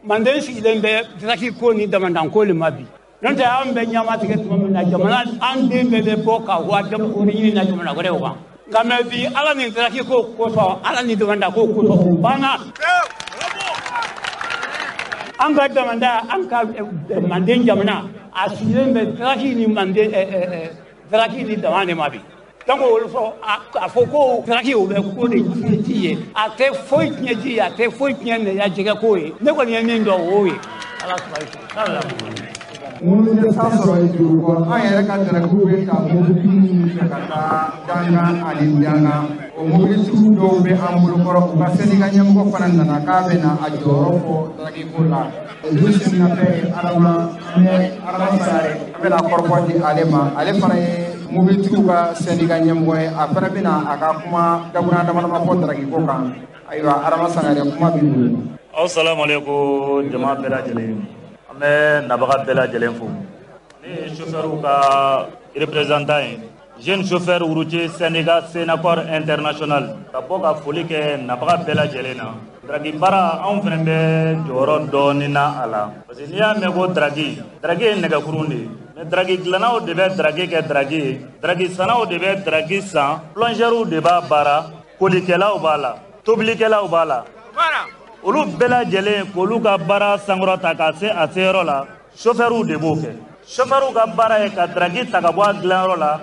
Manden sigilen bɛ daraki ko ni damandanko de ma bi. N'o tɛ an bɛ ɲama tigɛ tuma min na, jamana an den bɛɛ bɛ bɔ ka waa wari ɲini na jamana wɛrɛw kan. Nka mɛ bi, Ala ni daraki ko kosɔn, Ala ni damandako kosɔn, o banna. An ka damanda, an ka Manden jamana, a sigilen bɛ daraki ni Manden daraki ni dama de ma bi. Donc olu fɔ a fɔ ko daraki o bɛ ko de tiɲɛ ji ye, a tɛ foyi tiɲɛ ji ye, a tɛ foyi tiɲɛ nɛgɛ jɛgɛ ko ye. Ne kɔni ye min dɔn o ye. Ala sɔnna. Minnu tɛ taa sɔrɔ dugu kɔnɔ, an yɛrɛ ka darakiw bɛ ta mobili minnu fɛ ka taa dangan ani dangan, o mobilitigiw dɔw bɛ an bolokɔrɔ. U ka syndicat ɲɛmɔgɔ fana nana k'a bɛ na a jɔyɔrɔ fɔ darakiko la. Juste nafɛ Adama, an bɛ Adama Sare, an bɛna kɔrɔfɔ di ale ma. Ale fana ye mobilitigiw ka syndicat ɲɛmɔgɔ ye. A fana bɛna a ka kuma dakuruɲa dama dama fɔ darakiko kan. Ayiwa Adama Sangare, kuma b'i bolo. Aw salamu aleykum jama bɛɛ lajɛlen. An bɛ nabaga bɛɛ lajɛlen fo. Ne ye chauffeur ka représentant ye, jeune chauffeur routier syndicat Sénacor international, ka bɔ ka foli kɛ nabaga bɛɛ lajɛlen na. Drague baara, anw fana bɛ jɔyɔrɔ dɔɔni na a la, parce que n'i y'a mɛn ko drague, drague ye nɛgɛkurun de ye, mais drague dilannaw de bɛ drague kɛ drague ye, drague sannaw de bɛ drague san, plongeurw de b'a baara, kolikɛlaw b'a la, tobilikɛlaw b'a la. Olu bɛɛ lajɛlen k'olu ka baara sankɔrɔta ka se a seyɔrɔ la, chauffeurw de b'o kɛ. Chauffeurw ka baara ye ka drague ta ka bɔ a dilanyɔrɔ la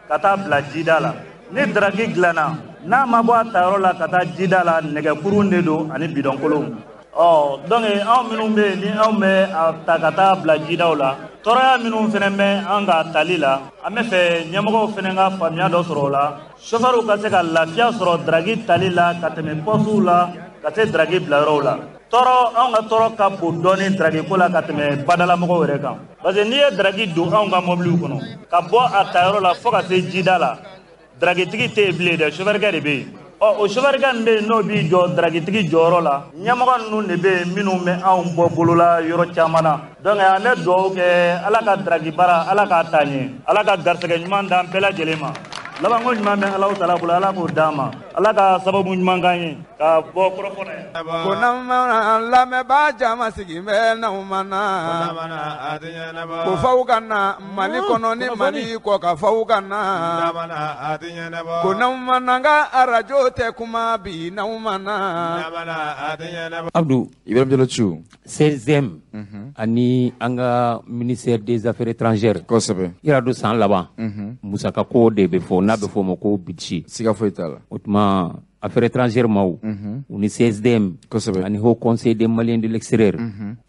ka taa bila jida la. Ni drague dilanna, n'a ma bɔ a tayɔrɔ la ka taa jida la, nɛgɛkurun de don ani bidɔnkolonw. Ɔ donc anw minnu bɛ yen ni anw bɛ a ta ka taa bila jidaw la, tɔɔrɔya minnu fana bɛ an ka tali la, an bɛ fɛ ɲɛmɔgɔw fana ka faamuya dɔ sɔrɔ o la, chauffeurw ka se ka lafiya sɔrɔ drague tali la ka tɛmɛ pɔsiw la ka se drague bilayɔrɔw la. Tɔɔrɔ, anw ka tɔɔrɔ ka bon dɔɔni drague ko la ka tɛmɛ badalamɔgɔw yɛrɛ kan, parce que n'i ye drague don anw ka mɔbiliw kɔnɔ ka bɔ a tayɔrɔ la fo ka se jida la, draguetigi tɛ yen bilen dɛ, chauffeurkɛ de bɛ yen. Ɔ o chauffeurkɛ min bɛ yen n'o b'i jɔ draguetigi jɔyɔrɔ la, ɲɛmɔgɔ ninnu de bɛ yen minnu bɛ anw bɔ bolola yɔrɔ caman na. Donc an bɛ dugawu kɛ, Ala ka drague baara, Ala k'a taa ɲɛ, Ala ka garisɛgɛ ɲuman d'an bɛɛ lajɛlen ma. Labanko ɲuman bɛ Alahu taala bolo, Ala k'o d'an ma, Ala ka sababu ɲuman k'an ye ka bɔ kɔrɔfɔ la yan. Ko n'an lamɛnbaa jama sigi bɛ n'anw ma na, ko f'aw ka na Mali kɔnɔ ni Mali kɔ ka f'aw ka na, ko n'anw ma na n ka arajo tɛ kuma bi n'anw ma na. Abdou Ibrahim Diallo Thiou. 16e ani an ka ministère des affaires étrangères. Kosɛbɛ. I yɛrɛ don san laban, musakako de bɛ fɔ n'a bɛ fɔ o ma ko budget. Siga foyi t'a la. O tuma affaires étrangères maaw, u ni CSDM, kosɛbɛ, ani Haut Conseil des Maliens de l'extérieur,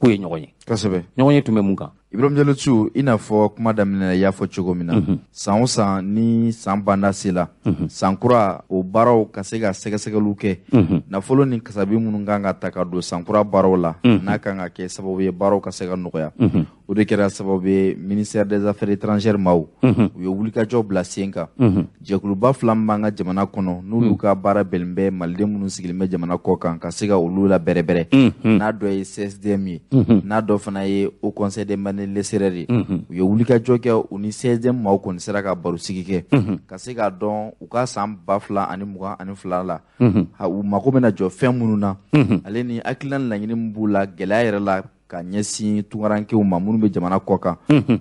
k'u ye ɲɔgɔn ye. Kosɛbɛ. Ɲɔgɔn ye tun bɛ mun kan? Ibrahim Diallo Thiou, i n'a fɔ kuma daminɛ na i y'a fɔ cogo min na, san o san ni san banda sela, san kura o baaraw ka se ka sɛgɛsɛgɛliw kɛ, nafolo ni kasabi minnu kan ka ta ka don san kura baaraw la, n'a kan ka kɛ sababu ye baaraw ka se ka nɔgɔya, o de kɛra sababu ye ministère des affaires étrangères maaw u ye wulikajɔ bila sen kan. Jɛkuluba fila min b'an ka jamana kɔnɔ, n'olu ka baara bɛnnen bɛ maliden minnu sigilen bɛ jamana kɔ kan ka se ka olu la bɛrɛbɛrɛ, n'a dɔ ye CSDM ye, n'a dɔ fana ye Haut Conseil des Maliens de l'extérieur ye, u ye wulikajɔ kɛ. U ni CSDM maaw kɔni sera ka barosigi kɛ ka se k'a dɔn u ka san 2022 la, u mako bɛna jɔ fɛn minnu na, ale ni hakilina ni laɲini min b'u la gɛlɛya yɛrɛ la ka ɲɛsin tunkarankew ma minnu bɛ jamana kɔ kan,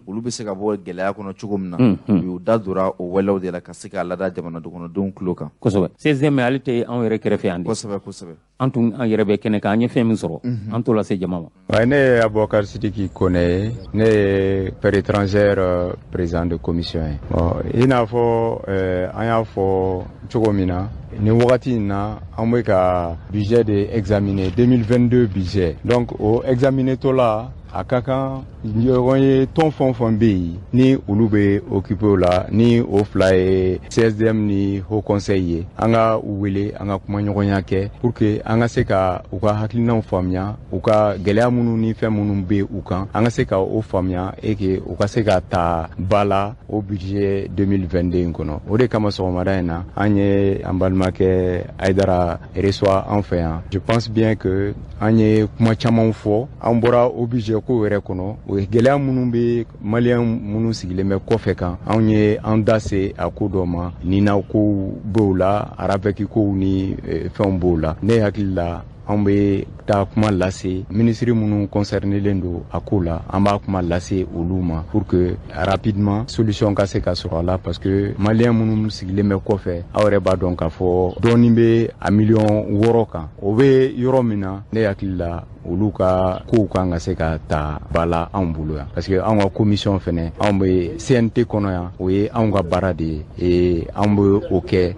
olu bɛ se ka bɔ gɛlɛya kɔnɔ cogo min na. U y'u da donna o walew de la ka se k'a lada jamana kɔnɔdenw tulo kan. Kosɛbɛ. CSDM ale tɛ anw yɛrɛ kɛrɛfɛ yan de. Kosɛbɛ, kosɛbɛ. An tun an yɛrɛ bɛ kɛnɛ kan, an ye fɛn min sɔrɔ, an t'o lase jama ma. Ouais, ne ye Aboubacar Sidiki Kone ye, ne ye affaires étrangères président de commission ye. Bon, i n'a fɔ an y'a fɔ cogo min na, nin wagati in na an bɛ ka budget de examiner, 2022 budget. Donc o examiner tɔ la, a ka kan ɲɔgɔn ye tɔn fɛn o fɛn bɛ yen ni olu bɛ occupé o la, ni o fila ye CSDM ni Haut Conseil ye, an ka u wele, an ka kumaɲɔgɔnya kɛ pour que an ka se ka u ka hakilinaw faamuya, u ka gɛlɛya minnu ni fɛn minnu bɛ u kan, an ka se ka o faamuya et que u ka se ka ta ba la o budget 2022 in kɔnɔ. O de kama sɔgɔmada in na an ye an balimakɛ Hayidara reçoit an fɛ yan. Je pense bien que an ye kuma camanw fɔ, an bɔra o budget ko yɛrɛ kɔnɔ, o ye gɛlɛya minnu bɛ maliyɛn minnu sigilen bɛ kɔfɛ kan, anw ye an da se a ko dɔ ma, nina kow b'o la, RAVEC kow ni fɛnw b'o la. Ne hakili la, an bɛ taa kuma lase minisiri minnu concernélen don a ko la, an b'a kuma lase olu ma pour que rapidement solution ka se ka sɔrɔ a la, parce que maliyɛn minnu sigilen bɛ kɔfɛ, aw yɛrɛ b'a dɔn k'a fɔ dɔɔni bɛ a miliyɔn 6 kan. O bɛ yɔrɔ min na, ne hakili la, olu ka kow kan ka se ka ta ba la anw bolo yan, parce que anw ka commission fɛnɛ, anw bɛ CNT kɔnɔ yan, o ye anw ka baara de ye et anw bɛ o kɛ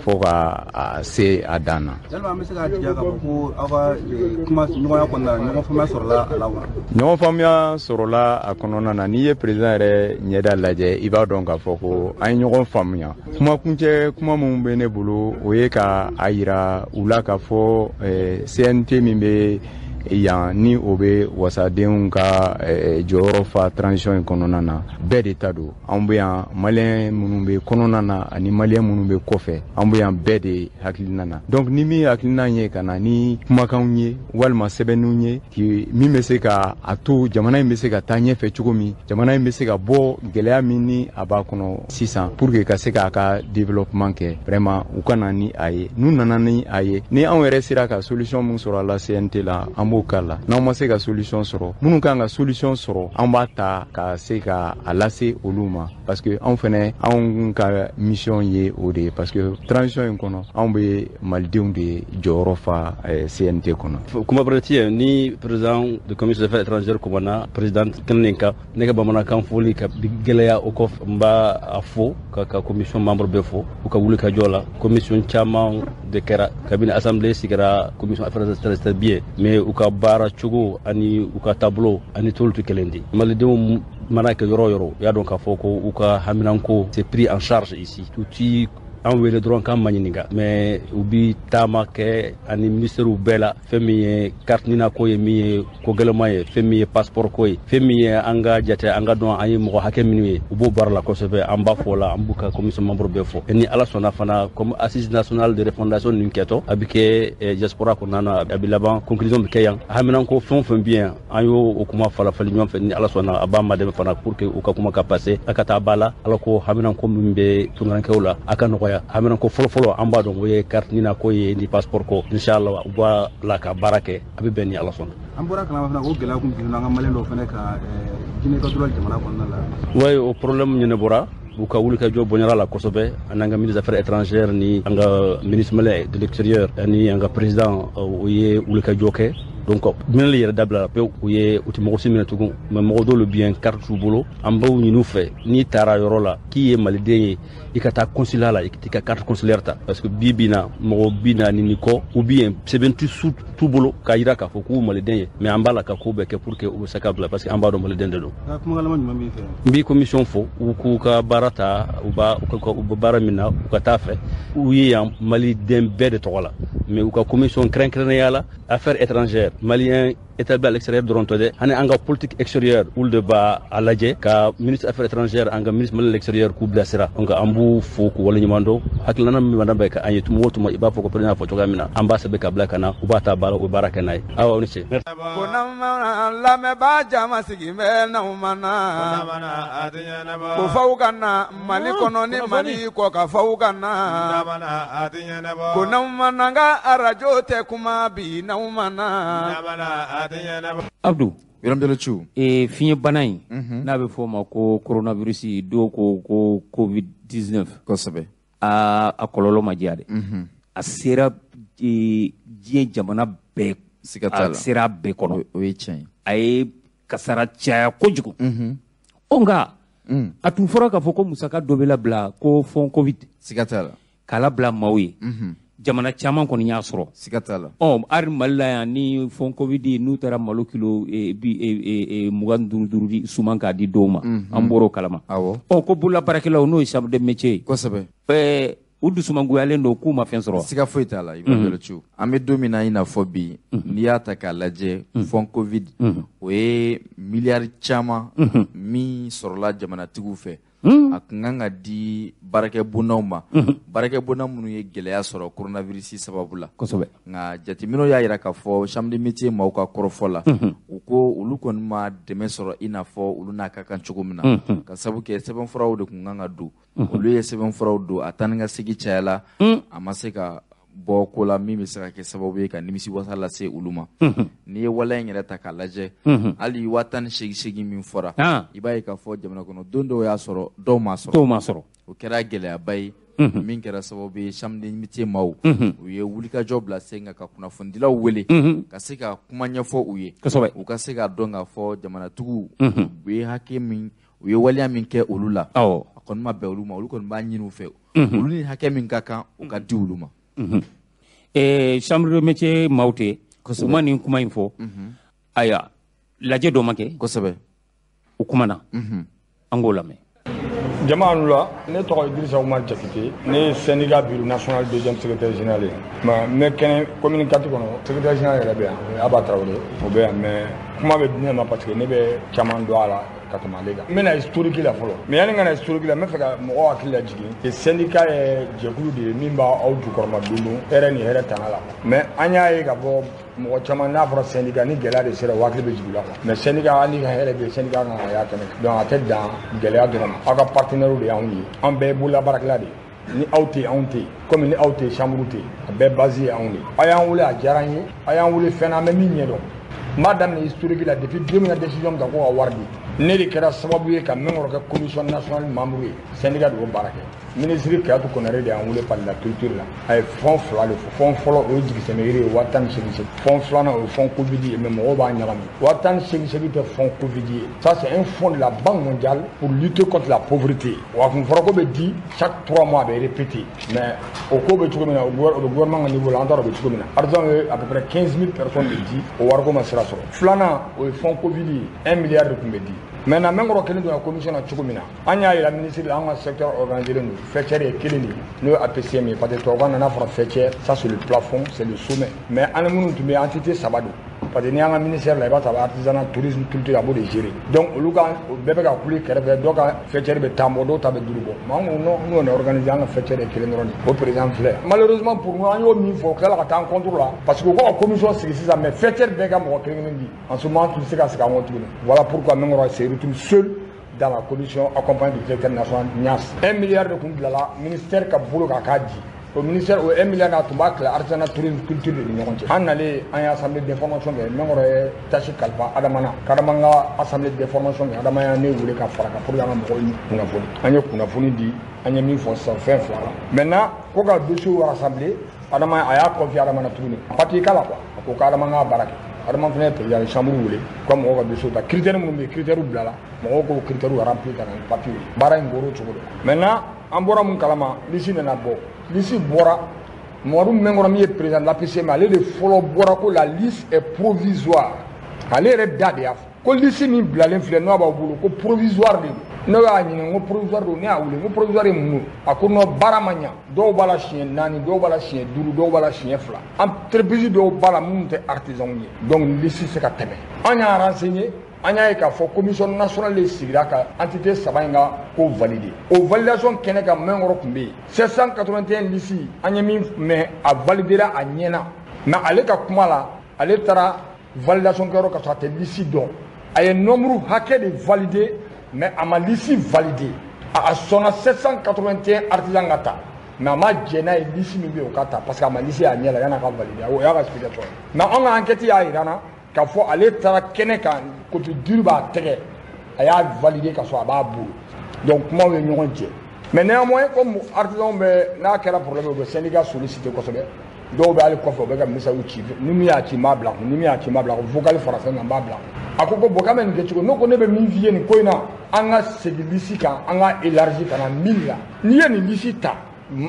fo ka a se a dan na. Yalima an bɛ se k'a jigiya k'a fɔ ko aw ka kuma ɲɔgɔnya kɔnɔna la, ɲɔgɔn faamuya sɔrɔla a la wa? Ɲɔgɔn faamuya sɔrɔla a kɔnɔna na. N'i ye président yɛrɛ ɲɛda lajɛ, i b'a dɔn k'a fɔ ko an ye ɲɔgɔn faamuya. Kuma kuncɛ kuma minnu bɛ ne bolo, o ye ka a yira u la k'a fɔ CNT min bɛ yan ni o bɛ wasadenw ka jɔyɔrɔ fa transition in kɔnɔna na, bɛɛ de ta don. Anw bɛ yan, maliyɛn minnu bɛ kɔnɔna na ani maliyɛn minnu bɛ kɔfɛ, an bɛ yan bɛɛ de hakilina na. Donc ni min hakilina ye ka na ni kumakanw ye walima sɛbɛnniw ye ki min bɛ se ka a to jamana in bɛ se ka taa ɲɛfɛ cogo min, jamana in bɛ se ka bɔ gɛlɛya min ni a b'a kɔnɔ sisan, pour que ka se k'a ka développement kɛ, vraiment u ka na ni a ye. N'u nana ni a ye, ni anw yɛrɛ sera ka solution min sɔrɔ a la CNT la, an b'o k'a la. N'anw ma se ka solution sɔrɔ, minnu kan ka solution sɔrɔ, an b'a ta ka se ka a lase olu ma, parce que anw fɛnɛ, anw ka mission ye o de ye, parce que transition in kɔnɔ, anw bɛ malidenw de jɔyɔrɔ fa CNT kɔnɔ. Kuma bɛrɛ ni président de commission des affaires étrangères kumana président kɛnɛ kan, ne ka bamanankan foli ka bi gɛlɛya. O kɔfɛ, n b'a a fo ka commission membre bɛɛ fo u ka wuli ka jɔ la. Commission caman de kɛra kabini assemblée sigira, commission affaires étrangères bi ye, mais u ka baara cogo ani u ka taabolo ani tolu tɛ kelen di. Malidenw mana kɛ yɔrɔ o yɔrɔ, u y'a dɔn k'a fɔ ko u ka haminanko c'est pris en charge ici. U ti an wele dɔrɔn k'an ma ɲininka, mais u bi taama kɛ ani ministèrew bɛɛ la. Fɛn min ye carte NINA ko ye, min ye ko gɛlɛman ye, fɛn min ye passeport ko ye, fɛn min ye an ka jate, an ka dɔn an ye mɔgɔ hakɛ minnu ye, u b'o baara la kosɛbɛ. An b'a fɔ la, an b'u ka commission membre bɛɛ fɔ. Ni Ala sɔnna fana, comme assise nationale de refondation ninnu kɛtɔ, a bɛ kɛ diaspora kɔnɔna na, a bɛ laban conclusion bɛ kɛ yan. Haminanko fɛn o fɛn bɛ yan, an y'o o kuma falafali ɲɔgɔn fɛ. Ni Ala sɔnna, a b'an ma dɛmɛ fana pour que u ka kuma ka passer, a ka taa ba la. Ala ko haminanko min bɛ tunkarankɛw la, a ka nɔgɔya. Haminanko fɔlɔfɔlɔ, an b'a dɔn o ye carte NINA ko ye ni passeport ko. Inshallah, u b'a la ka baara kɛ, a bɛ bɛn ni Ala sɔnna. An bɔra kalama fana ko gɛlɛya kun binna an ka maliyɛn dɔw fana ka Guinée équatoriale jamana kɔnɔna la. Oui, o problème ɲɛnabɔra. U ka wuli ka jɔ bonyara la kosɛbɛ. Ani an ka ministre des affaires étrangères ni an ka ministre malien de l'extérieur ani an ka président, o ye wuli ka jɔ kɛ. Donc minɛli yɛrɛ dabila pewu. U ye u tɛ mɔgɔ si minɛ tugun, mais mɔgɔ dɔw bɛ yen, carte t'u bolo. An b'aw ɲini u fɛ, n'i taara yɔrɔ la k'i ye maliden ye, i ka taa consulat la, i ka carte consulaire ta, parce que bi bi na, mɔgɔ 40 ni kɔ u bɛ yen, sɛbɛn tɛ su t'u bolo k'a yira k'a fɔ k'u maliden ye. Mais an b'a la ka ko bɛɛ kɛ pour que u bɛ se ka bila, parce que an b'a dɔn maliden de don. Kumakalama jumɛn b'i fɛ? N b'i commission fo, u k'u ka baara ta, u b'a u bɛ baara min na, u ka taa fɛ. U ye yan maliden bɛɛ de tɔgɔ la, mais u ka commission kɛrɛnkɛrɛnnenya la affaires étrangères, malien établi à l'extérieur dɔrɔn tɛ dɛ, ani an ka politique extérieure, olu de b'a a lajɛ ka ministre affaires étrangères, an ka ministre malien de l'extérieur k'u bilasira. Donc an b'u fo k'u waleɲuman dɔn. Hakilina min mana bɛn ka an ye tuma o tuma, i b'a fɔ ko président fɔ cogoya min na, an b'a sɛbɛn ka bila ka na, u b'a ta baara, u bɛ baara kɛ n'a ye. Awa, aw ni ce. Ko lamɛnbaa jama sigi bɛ n'aw ma na, ko faw ka na Mali kɔnɔ ni Mali kɔ ka faw ka na, ko n'aw ma na n ka arajo tɛ kuma bi n'aw ma na. Abdou Birame Thiou. Fiɲɛbana in, n'a bɛ fɔ o ma ko coronavirus, dɔw ko Covid 19. Kosɛbɛ. A kɔlɔlɔ ma diya dɛ. A sera diɲɛ jamana bɛɛ. Siga t'a la. A sera bɛɛ kɔnɔ. O ye tiɲɛ ye. A ye kasara caya kojugu. Ɔ nka a tun fɔra k'a fɔ ko musaka dɔ bɛ labila ko fond Covid. Siga t'a la. K'a labila maaw ye. Jamana caman kɔni y'a sɔrɔ. Siga t'a la. Ɔ hali Mali la yan ni fond Covid, n'u taara malo kilo 25 duuru di suman k'a di dɔw ma. An bɔr'o kalama. Awɔ. Ɔ ko bololabaarakɛlaw, n'o ye chambre de métier ye. Kosɛbɛ. U dusumangoyalen don k'u ma fɛn sɔrɔ. Siga foyi t'a la, Ibrahima Thiou. An bɛ don min na i n'a fɔ bi, n'i y'a ta k'a lajɛ, fond Covid, o ye miliyari caman min sɔrɔla jamanatigiw fɛ. A kun kan ka di baarakɛ bondaw ma, baarakɛ bonda minnu ye gɛlɛya sɔrɔ coronavirus sababu la. Kosɛbɛ. Nka jateminɛw y'a yira k'a fɔ chambre de métier maaw ka kɔrɔfɔ la, u ko olu kɔni ma dɛmɛ sɔrɔ i n'a fɔ olu n'a ka kan cogo min na, ka sabu kɛ sɛbɛnfuraw de kun kan ka don. Olu ye sɛbɛnfuraw don, a taa ni ka segin cayala, a ma se ka bɔ ko la min bɛ se ka kɛ sababu ye ka nimisi wasa lase olu ma. N'i ye waleya in yɛrɛ ta k'a lajɛ, hali 18,000 min fɔra, i b'a ye k'a fɔ jamana kɔnɔ don dɔw y'a sɔrɔ, dɔw m'a sɔrɔ. Dɔw m'a sɔrɔ. O kɛra gɛlɛyaba ye min kɛra sababu ye chambre de métier maaw, u ye wulikajɔ bila sen kan ka kunnafonidilaw wele ka se ka kuma ɲɛfɔ u ye. Kosɛbɛ. U ka se k'a dɔn k'a fɔ jamanatigiw u ye hakɛ min, u ye waleya min kɛ olu la, awɔ, a kɔni ma bɛn olu ma. Olu kɔni b'a ɲini u fɛ, olu ni hakɛ min ka kan, u ka di olu ma. Chambre de métier maaw tɛ u ma nin kuma in fɔ. Ayiwa, lajɛ dɔ ma kɛ. Kosɛbɛ. U kumana, an k'o lamɛn. Jama la, ne tɔgɔ Idrissa Oumar Diakité, ne ye syndicat bureau national deuxième secrétaire général ye. Mais n bɛ kɛnɛ commune 4 kɔnɔ, secrétaire général yɛrɛ bɛ yan, o ye Aba Tarawele, o bɛ yan, mais kuma bɛ di ne ma parce que ne bɛ caman dɔn a la ka tɛmɛ ale kan. N bɛna historique la fɔlɔ, mais yanni n ka na historique la, n bɛ fɛ ka mɔgɔw hakili lajigin. Syndicat ye jɛkulu de ye min b'aw jukɔrɔma don hɛrɛ ni hɛrɛ tana la. Mais an y'a ye k'a fɔ mɔgɔ caman n'a fɔra syndicat ni gɛlɛya de sera, o hakili bɛ jigin o la. Mais syndicat, hali ni ka hɛrɛ bɛ yen, syndicat kan ka y'a kɛnɛ kan. Donc a tɛ dan gɛlɛya dɔrɔn ma. Aw ka partenaires de y'anw ye, an bɛɛ ye bololabaarakɛla de ye. Ni aw tɛ yen, anw tɛ yen. Komi ni aw tɛ yen, chambre tɛ yen. A bɛɛ base ye anw de ye. Aw y'an wele, a diyara an ye. Aw y'an wele fɛn na, an bɛ min ɲɛdɔn. N b'a daminɛ historique la depuis 2000 décision ta ko ka wari di. Ne de kɛra sababu ye ka Mɛnkɔrɔ kɛ commission nationale membre ye. Syndicat de y'o baara kɛ. Ministre Kayatu Konare de y'an wele par la culture la. A ye fonds fila de fɔ. Fonds fɔlɔ, o ye jigisɛmɛyiri ye, 18 000. Fonds filanan, o ye fonds Covid ye, mais mɔgɔw b'a ɲagami. 18 000 tɛ fonds Covid ye. Ça, c'est un fonds de la Banque mondiale pour lutter contre la pauvreté. Wa kun fɔra ko bɛ di chaque 3 mois, a bɛ répéter. Mais o ko bɛ cogo min na, o bɛ gouvernement ka niveau la, an t'a dɔn o bɛ cogo min na. Artisan ye à peu près 15 000 personnes de di, o wariko ma sira sɔrɔ. Filanan, o ye fonds Covid ye, 1 milliard de tun bɛ di. Maintenant, Mɛnkɔrɔ kelen donna commission na cogo min na, an y'a yira ministre la, an ka secteur organisé don. Faîtière ye kelen de ye, n'o ye APCM ye, parce que tubabukan na n'a fɔra faîtière, ça c'est le plafond, c'est le sommet. Mais an ni minnu tun bɛ yen, entité saba don. Parce que n'i y'an ka ministère la, i b'a sɔrɔ a bɛ artisanat, tourisme, culture, a b'o de gérer. Donc olu ka o bɛɛ bɛ ka kule kɛrɛfɛ, dɔw ka faîtière bɛ 10 bɔ, dɔw ta bɛ 5 bɔ. Mais an ko non, nous on est organisé, an ka faîtière ye kelen dɔrɔn de ye. O président filɛ. Malheureusement pour nous, an y'o min fɔ, o tilala ka taa an contre la, parce que u ko ka commission sigi sisan, mais faîtière bɛɛ ka mɔgɔ kelen kelen di. En ce moment, an tun tɛ se ka segin an kɔ tuguni. Voilà pourquoi Mɛnkɔrɔ se retrouve seul dans la commission accompagnée du directeur national Nias. 1 milliard de kun bilala ministère ka bolo kan k'a di. O ministère, o 1 milliard n'a tun b'a tila artisanat, tourisme, culture de ni ɲɔgɔn cɛ. An nalen, an ye assemblée d'information kɛ. Mɛnkɔrɔ ye tâche kalifa Adama na, k'Adama ka assemblée d'information kɛ. Adama y'an ne wele ka fara kan pour que an ka mɔgɔw kunnafoni. An ye kunnafoni di, an ye min fɔ sisan fɛn fila la. Maintenant, ko ka dossier rassembler, Adama a y'a confier Adama na tuguni. Papier k'a la quoi. A ko k'Adama k'a baara kɛ. Adama fana ye président ye chambre wele ko mɔgɔw ka dossier ta. Critère minnu bɛ yen, critère bilala, mɔgɔw k'o critère remplir ka na ni papier ye. Baara in kɛra o cogo de la. Maintenant, an bɔra mun kalama, liste nana bɔ. Liste bɔra, Mamadu Mɛnkɔrɔ min ye président de l'APCM, ale de fɔlɔ bɔra ko la liste est provisoire. Ale yɛrɛ da de y'a fɔ ko liste min bilalen filɛ n'o b'aw bolo, ko provisoire de don. Ne y'a ɲininka ko provisoire don, ne y'a wele ko provisoire ye mun ye? A ko non, baara ma ɲa, dɔw b'a la siɲɛ 4, dɔw b'a la siɲɛ 5, dɔw b'a la siɲɛ 2, entreprise dɔw b'a la minnu tɛ artisanw ye, donc liste tɛ se ka tɛmɛ. An y'a renseigné, an y'a ye k'a fɔ commission nationale de sigira ka entité saba in ka ko valider. O validation kɛnɛ kan, Mɛnkɔrɔ tun bɛ yen. 781 liste, an ye min mɛn, a validera a ɲɛna. Mais ale ka kuma la, ale taara validation kɛyɔrɔ ka sɔrɔ a tɛ liste dɔn. A ye nombre hakɛ de valider, mais a ma liste valider. A sɔnna 781 artisan ka ta, mais a ma jɛn n'a ye liste min bɛ yen o ka ta, parce que a ma liste a ɲɛ la yan'a ka valider. O y'a ka explication ye. Mais anw ka enquête y'a jira an na k'a fɔ ale taara kɛnɛ kan, copie dure b'a tɛgɛ, a y'a valider ka sɔrɔ a b'a bolo. Donc kumaw ye ɲɔgɔn jɛ. Mais néanmoins, comme artisanw bɛ n'a kɛra problème ye, u bɛ syndicat solliciter kosɛbɛ. Dɔw bɛ hali kɔfɛ, u bɛ ka message ci: ni min y'a ci, n b'a bila kun, ni min y'a ci, n b'a bila kun, vocal fara fɛn kan, n b'a bila kun. A ko ko bon, k'an bɛ nin kɛ cogo? Ne ko ne bɛ min f'i ye nin ko in na, an ka segin liste kan, an ka élargi ka na 1000 la. N'i ye nin liste ta,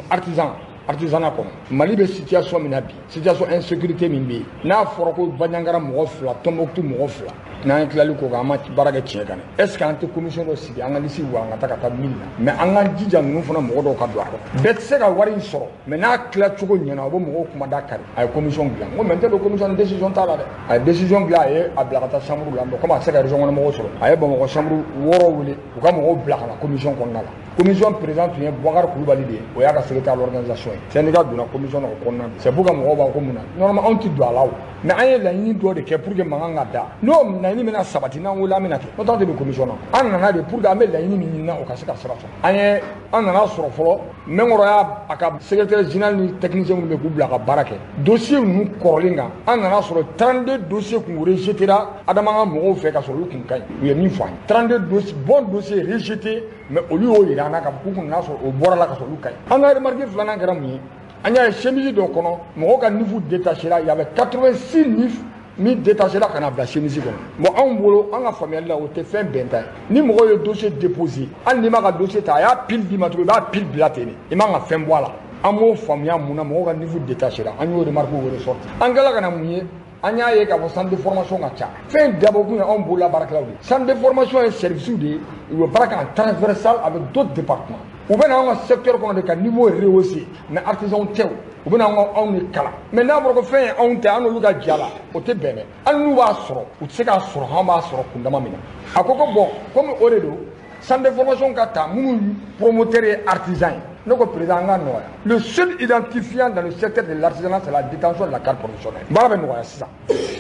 artisan artisanat kɔnɔ, Mali bɛ situation min na bi, situation insécurité min bɛ yen, n'a fɔra ko Bandiagara mɔgɔ 2, Tombouctou mɔgɔ 2, n'an ye tilali ko kan, an ma baara kɛ tiɲɛ kan dɛ. Est ce que an tɛ commission dɔ sigi, an ka liste wa an ka taa ka taa 1000 la? Mais an k'an jija, ninnu fana mɔgɔ dɔw ka don a kɔnɔ. Bɛɛ tɛ se ka wari in sɔrɔ, mais n'a tilacogo ɲɛna, o bɛ mɔgɔw kuma da kari. A ye commission dilan. N ko mais n tɛ don commission, décision t'a la dɛ. A ye décision dilan, a ye a bila ka taa chambre la. Bon, comme a tɛ se ka région kɔnɔ mɔgɔw sɔrɔ, a ye Bamakɔ chambre 6 wele, u ka mɔgɔw bila ka na commission kɔnɔna la. Commission président tun ye Boubacar Kulubali de ye, o y'a ka secrétaire à l'organisation ye. Syndicat donna commission na o kɔnɔna na. C'est pour que mɔgɔw b'a ko mun na, normalement anw ti don a la o, mais an ye laɲini dɔ de kɛ pour que mankan ka da. N'o laɲini bɛna sabati, n'an wele, an bɛna kɛ. N'o tɛ, anw tɛ don commission na. An nana de pour que an bɛ laɲini min ɲini na, o ka se ka sira sɔrɔ. An ye an nana sɔrɔ fɔlɔ, Mɛnkɔrɔ y'a a ka secrétaire général ni technicien minnu bɛ k'u bila ka baara kɛ dossier ninnu kɔrɔlen kan. An nana sɔrɔ 32 dossiers kun rejeté ra Adama ka mɔgɔw fɛ, ka sɔrɔ olu kun ka ɲi. U ye min fɔ an ye, 32 dossiers, bon dossier rejeté, mais olu y'o yira an na k'a fɔ k'u kun nana sɔrɔ o bɔra la ka sɔrɔ olu ka ɲi. An ka remarque filanan kɛra mun ye? An y'a ye chemise dɔ kɔnɔ, mɔgɔw ka NIF détaché la, il y avait 86 NIF min détaché la ka na bila chemise kɔnɔ. Bon, anw bolo, an ka faamuyali la, o tɛ fɛn bɛnta ye. Ni mɔgɔw ye dossier déposé, hali n'i m'a ka dossier ta, a y'a pile d'i ma cogo, i b'a pile bila ten de, i man ka fɛn bɔ a la. An m'o faamuya mun na mɔgɔw ka NIF détaché la. An y'o remarque o ressorti. An kɛla ka na mun ye? An y'a ye k'a fɔ centre de formation ka ca. Fɛn dabɔkun ye anw bolola baarakɛlaw de ye. Centre de formation ye service de ye, u bɛ baara kɛ en transversal avec d'autres départements. U bɛ na anw ka secteur kɔnɔ de ka niveau rehausser, mais artisans tɛ o. U bɛ na anw de kalan. Mais n'a fɔra ko fɛn ye anw tɛ, an n'olu ka jɛ a la, o tɛ bɛn dɛ. Hali n'u b'a sɔrɔ, u tɛ se k'a sɔrɔ, an b'a sɔrɔ kundama min na. A ko ko bon, comme o de don, centre de formation ka ta minnu promoteur ye artisan ye. Ne ko président an ka nɔgɔya. Le seul identifiant dans le secteur de l'artisanat, c'est la détention de la carte professionnelle. Baara bɛ nɔgɔya sisan.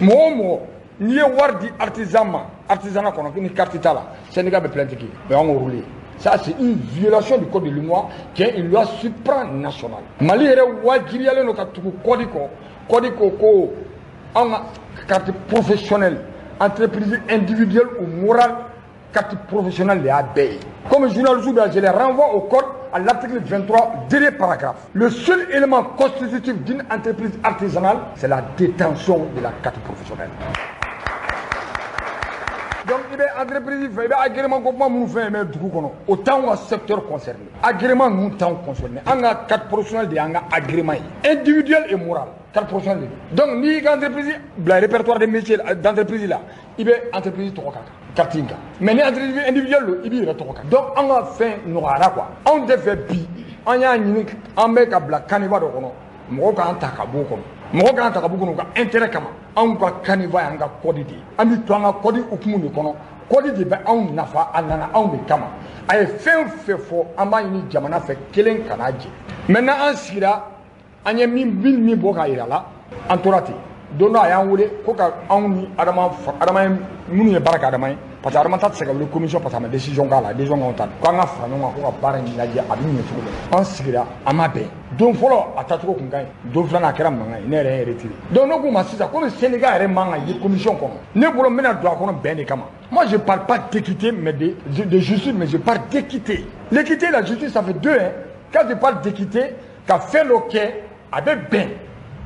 Mɔgɔ o mɔgɔ n'i ye wari di artisan ma, artisanat kɔnɔ ni carte t'a la, syndicat bɛ plainte k'i ye. O y'an ka rôle ye. Ça, c'est une violation du code de l'UMOA qui est une loi supranationale. Mali yɛrɛ wajibiyalen don ka tugu code kɔ. Code ko ko anw ka carte professionnelle, entreprise individuelle ou morale, carte professionnelle de y'a bɛɛ ye. Comme journaliste bɛ, je les renvoie au code à l'article 23, dernier paragraphe. Le seul élément constitutif d'une entreprise artisanale, c'est la détention de la carte professionnelle. Donc i bɛ entreprise fɛ, i bɛ agrément ko kuma minnu fɛn bɛ dugu kɔnɔ, o t'anw ka secteur concerné. Agrément ninnu t'anw concerné. An ka carte professionnelle de y'an ka agrément ye, individuel et moral, carte professionnelle de don. Donc n'i y'i ka entreprise bila répertoire de métier d'entreprise la, i bɛ entreprise tɔgɔ k'a kan carte in kan. Mais ni entreprise individuelle don, i b'i yɛrɛ tɔgɔ kan. Donc an ka fɛn nɔgɔyara quoi. Anw tɛ fɛ bi, an y'a ɲini, an bɛ ka bila canevas dɔ kɔnɔ, mɔgɔw k'an ta ka b'o kɔnɔ. Mɔgɔ k'an ta ka b'u kɔnɔ u ka intérêt kama. Anw ka canevas y'an ka code de ye. An bɛ to an ka code hukumu de kɔnɔ. Code de bɛ anw nafa, a nana anw de kama. A ye fɛn fɛn fɔ, an b'a ɲini jamana fɛ kelen kana jɛ. Maintenant an sigira, an ye min bɔ k'a yira la, an tora ten. Don dɔ a y'an wele ko ka anw ni Adama ye minnu ye baara kɛ Adama ye, parce que Adama ta tɛ se ka wele commission parce que a ma décision k'a la, décision k'anw ta. Ko an ka fara ɲɔgɔn kan ko ka baara in lajɛ a bɛ ɲɛ cogo min na. An sigira, an ma bɛn. Don fɔlɔ a taacogo kun ka ɲi, don filanan a kɛra mankan ye, ne yɛrɛ ye retiré. Donc ne k'u ma sisan komi syndicat yɛrɛ man kan ye commission kɔnɔ, ne bolo n bɛna don a kɔnɔ bɛn de kama. Moi je parle pas d'équité mais de justice, mais je parle d'équité. L'équité et la justice, ça fait deux, hein. Quand je parle d'équité, ka fɛn dɔ kɛ a bɛ bɛn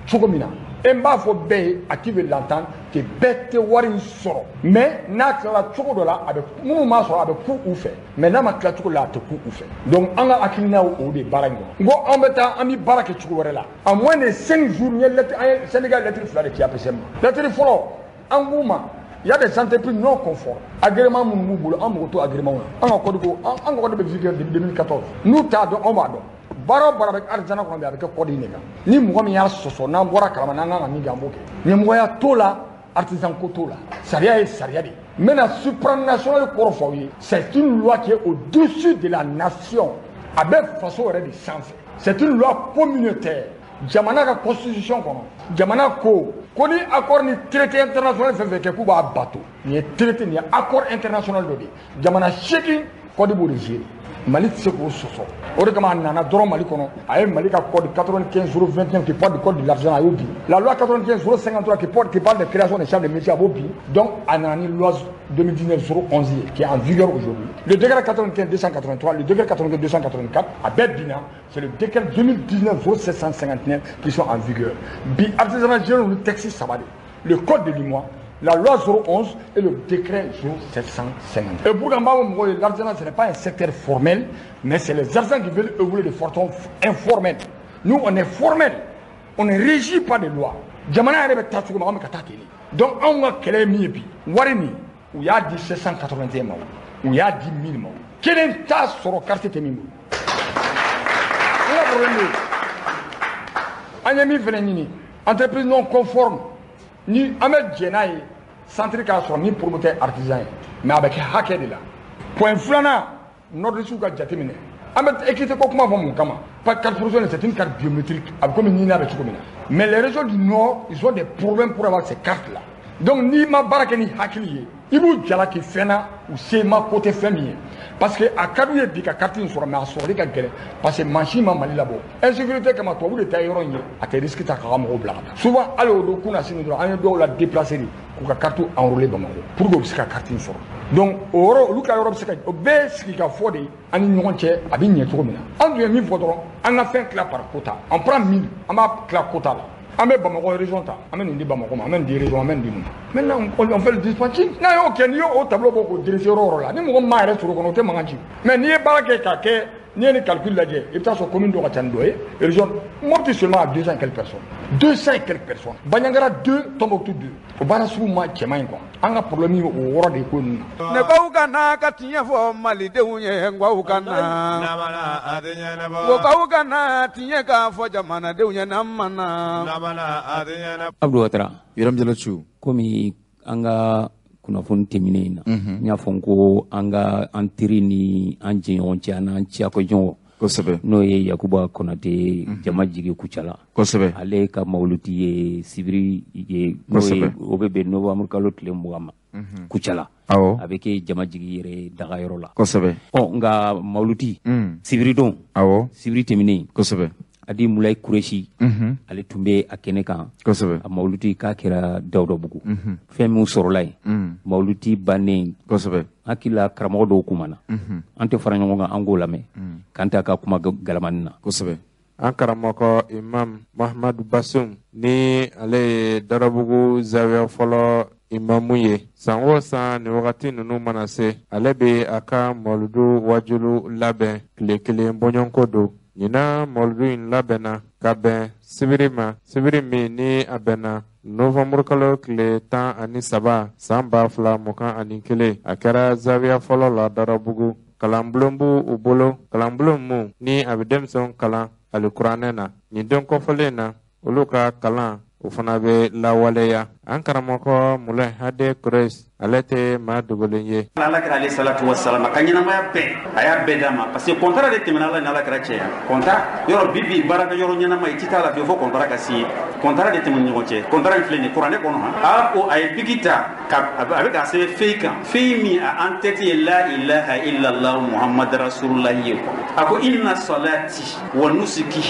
cogo min na. E n b'a fɔ bɛɛ ye, à qui veut l'entendre, que bɛɛ tɛ wari in sɔrɔ, mais n'a tilala cogo dɔ la, a bɛ minnu m'a sɔrɔ a bɛ ku u fɛ, mais n'a ma tila cogo la, a tɛ ku u fɛ. Donc an ka hakilina o de baara in kɔnɔ. N ko an bɛ taa, an bɛ baara kɛ cogo wɛrɛ la. En moins de 5 jours, n ye lettre, an ye syndicat lettre fila de ci APCM ma. Lettre fɔlɔ, an k'u ma, il y a des entreprises non conformes. Agrément minnu b'u bolo, an mago t'o agrément na. An ka code ko, an ka code bɛ vigueur depuis 2014. N'u t'a dɔn, anw b'a dɔn. Baara o baara bɛ artisanat kɔnɔ bi, a bɛ kɛ code in de kan. Ni mɔgɔ min y'a sɔsɔ, n'an bɔra kalama, n'an kan ka min kɛ, an b'o kɛ. Ɲɛmɔgɔya t'o la, artisan ko t'o la. Sariya ye sariya de ye. N bɛna supranational kɔrɔ fɔ aw ye. C'est une loi qui est au-dessus de la nation. A bɛ faso yɛrɛ de sanfɛ. C'est une loi communautaire. Jamana ka constitution kɔnɔ, jamana ko ko ni accord ni traité international fɛn fɛn kɛ k'u b'a bato. Nin ye traité, nin ye accord international dɔ de ye. Jamana 8 code b'o de gérer. Mali tɛ se k'o sɔsɔ. O de kama a nana dɔrɔn Mali kɔnɔ, a ye Mali ka code 95 029 qui porte du code de l'artisanat, a y'o bin. La loi 95 053 qui parle de création des chambres de métiers, a b'o bin. Donc a nana ni loi 2019 011 ye qui est en vigueur aujourd'hui. Le décret 95 283, le décret 95 284, a bɛɛ binna. C'est le décret 2019 0759 qui sont en vigueur. Bi artisanat général ni texte saba de. Le code de l'UMOA, la loi 011 et le décret 0750. Et pour que l'artisanat, ce n'est pas un secteur formel, mais c'est les artisans qui veulent évoluer de façon informelle. Nous, on est formel. On n'est régi par des lois. Jamana yɛrɛ bɛ taa cogo min, anw bɛ ka taa ten de. Donc anw ka kɛlɛ ye min ye bi, wari nin, u y'a di 781 ma o, u y'a di 1000 ma o, kelen t'a sɔrɔ carte tɛ min bolo. N ka problème de ye. An ye min fana ɲini, entreprise non conforme, ni an bɛ jɛn n'a ye, centre k'a sɔrɔ min promoteur artisan ye, mais a bɛ kɛ hakɛ de la. Point filanan, nordiste ka jateminɛ. An bɛ équité ko kuma fɔ mun kama? Parce que carte professionnelle, c'est une carte biométrique, a bɛ komi ɲini bɛ cogo min na. Mais les régions du nord, ils ont des problèmes pour avoir ces cartes là. Donc n'i ma baara kɛ ni hakili ye, i b'u jalaki fɛn na, u se ma ko tɛ fɛn min ye. Parce que a ka d'u ye bi ka carte in sɔrɔ, mais a sɔrɔli ka gɛlɛn parce que mansin ma Mali labɔ. Insécurité kama, tubabu de ta yɔrɔ in ye, a tɛ risque ta k'a ka mɔgɔw bila ka taa. Souvent hali o don kunna sini dɔrɔn, an ye dɔw la déplacer de k'u ka carte enrôler Bamakɔ pour que u bɛ se ka carte in sɔrɔ. Donc o yɔrɔ, olu ka yɔrɔ bɛ se ka o bɛɛ sigi ka fɔ de an ni ɲɔgɔn cɛ, a bɛ ɲɛ cogo min na. An tun ye min fɔ dɔrɔn, an ka fɛn tila par quota. On prend 1000, an b'a tila quota la. An bɛ Bamakɔ région ta, an bɛ nin di Bamakɔ ma, an bɛ nin di région, an bɛ nin di mun ma. Maintenant on fait le dispatching. N'a y'o kɛ, n'i y'o tableau bɔ k'o dresser yɔrɔ o yɔrɔ la, ni mɔgɔ min m'a yɛrɛ sɔrɔ o kɔnɔ, o tɛ mankan ci. Mais n'i ye baara kɛ k'a kɛ N'i ye nin calcul lajɛ, i bɛ taa sɔrɔ commune dɔ ka ca ni dɔ ye. Région Mopti seulement a 200 et quelques personnes, 200 et quelques personnes. Bandiagara 2, Tombouctou 2. O baara sugu ma cɛman ɲi quoi. An ka problème ye o yɔrɔ de ko ninnu na. Ne baw ka na ka tiɲɛ fɔ malidenw ye, n baw ka na. Ko baw ka na tiɲɛ k'a fɔ jamanadenw ye n'an ma na. Abdou Ouattara. Ibrahim Diallo Thiou. Komi an ka kunnafoni tɛmɛnen in na, n y'a fɔ n ko an ka an teri ni an jɛɲɔgɔn cɛ an n'an ciyakɔɲɔgɔn. Kosɛbɛ. N'o ye Yakuba Konate jama jigi Kucala. Kosɛbɛ. Ale ka mawuludi ye sibiri ye. Kosɛbɛ. O bɛ bɛn novembre kalo tile 20 ma. Kucala. Awɔ. A bɛ kɛ jama jigi yɛrɛ dagayɔrɔ la. Kosɛbɛ. Ɔ nka mawuludi. Sibiri don. Awɔ. Sibiri tɛmɛnen. Kosɛbɛ. Adi Mulayi Kuresi. Ale tun bɛ a kɛnɛ kan. Kosɛbɛ. A mawuludi k'a kɛra Dawudabugu. Fɛn min sɔrɔla yen. Mawuludi bannen. Kosɛbɛ. Hakili la karamɔgɔ dɔw kumana. An tɛ fara ɲɔgɔn kan an k'o lamɛn. K'an t'a ka kuma galamani na. Kosɛbɛ. An karamɔgɔ Imam Mahamadu Basum ni ale ye Dawudabugu zawiya fɔlɔ imamu ye, san o san nin wagati ninnu mana se, ale bɛ a ka mawuludu wajulu labɛn tile kelen bɔɲɔgɔnko don. Ɲinan mawuludu in labɛnna ka bɛn sibiri ma, sibiri min ni a bɛnna novembre kalo tile 13 san 2021. A kɛra zawiya fɔlɔ la Dawudabugu. Kalanbulon b'u bolo, kalanbulon mun ni a bɛ denmisɛnw kalan alikuranɛ na. Nin don kɔfɔlen na, olu ka kalan o fana bɛ lawaleya. An karamɔgɔ Mulayi Hade Kuresi, ale tɛ maa dogolen ye. Ala kira alayhi salatu wa salam a ka ɲɛnamaya bɛɛ a y'a bɛɛ d'a ma, parce que contrat de tɛmɛna Ala ni Ala kira cɛ yan. Contrat yɔrɔ bi bi baarakɛ yɔrɔ ɲɛnama i ti t'a la fiyewu fo contrat ka signé. Contrat de tɛmɛna ni ɲɔgɔn cɛ. Contrat in filɛ nin ye kuranɛ kɔnɔ. A ko a ye biki ta ka a bɛ k'a sɛbɛn feuille kan, feuille min a en tête ye la ilaha illallah muhammad rasulullah ye quoi. A ko inna salati wa nusuki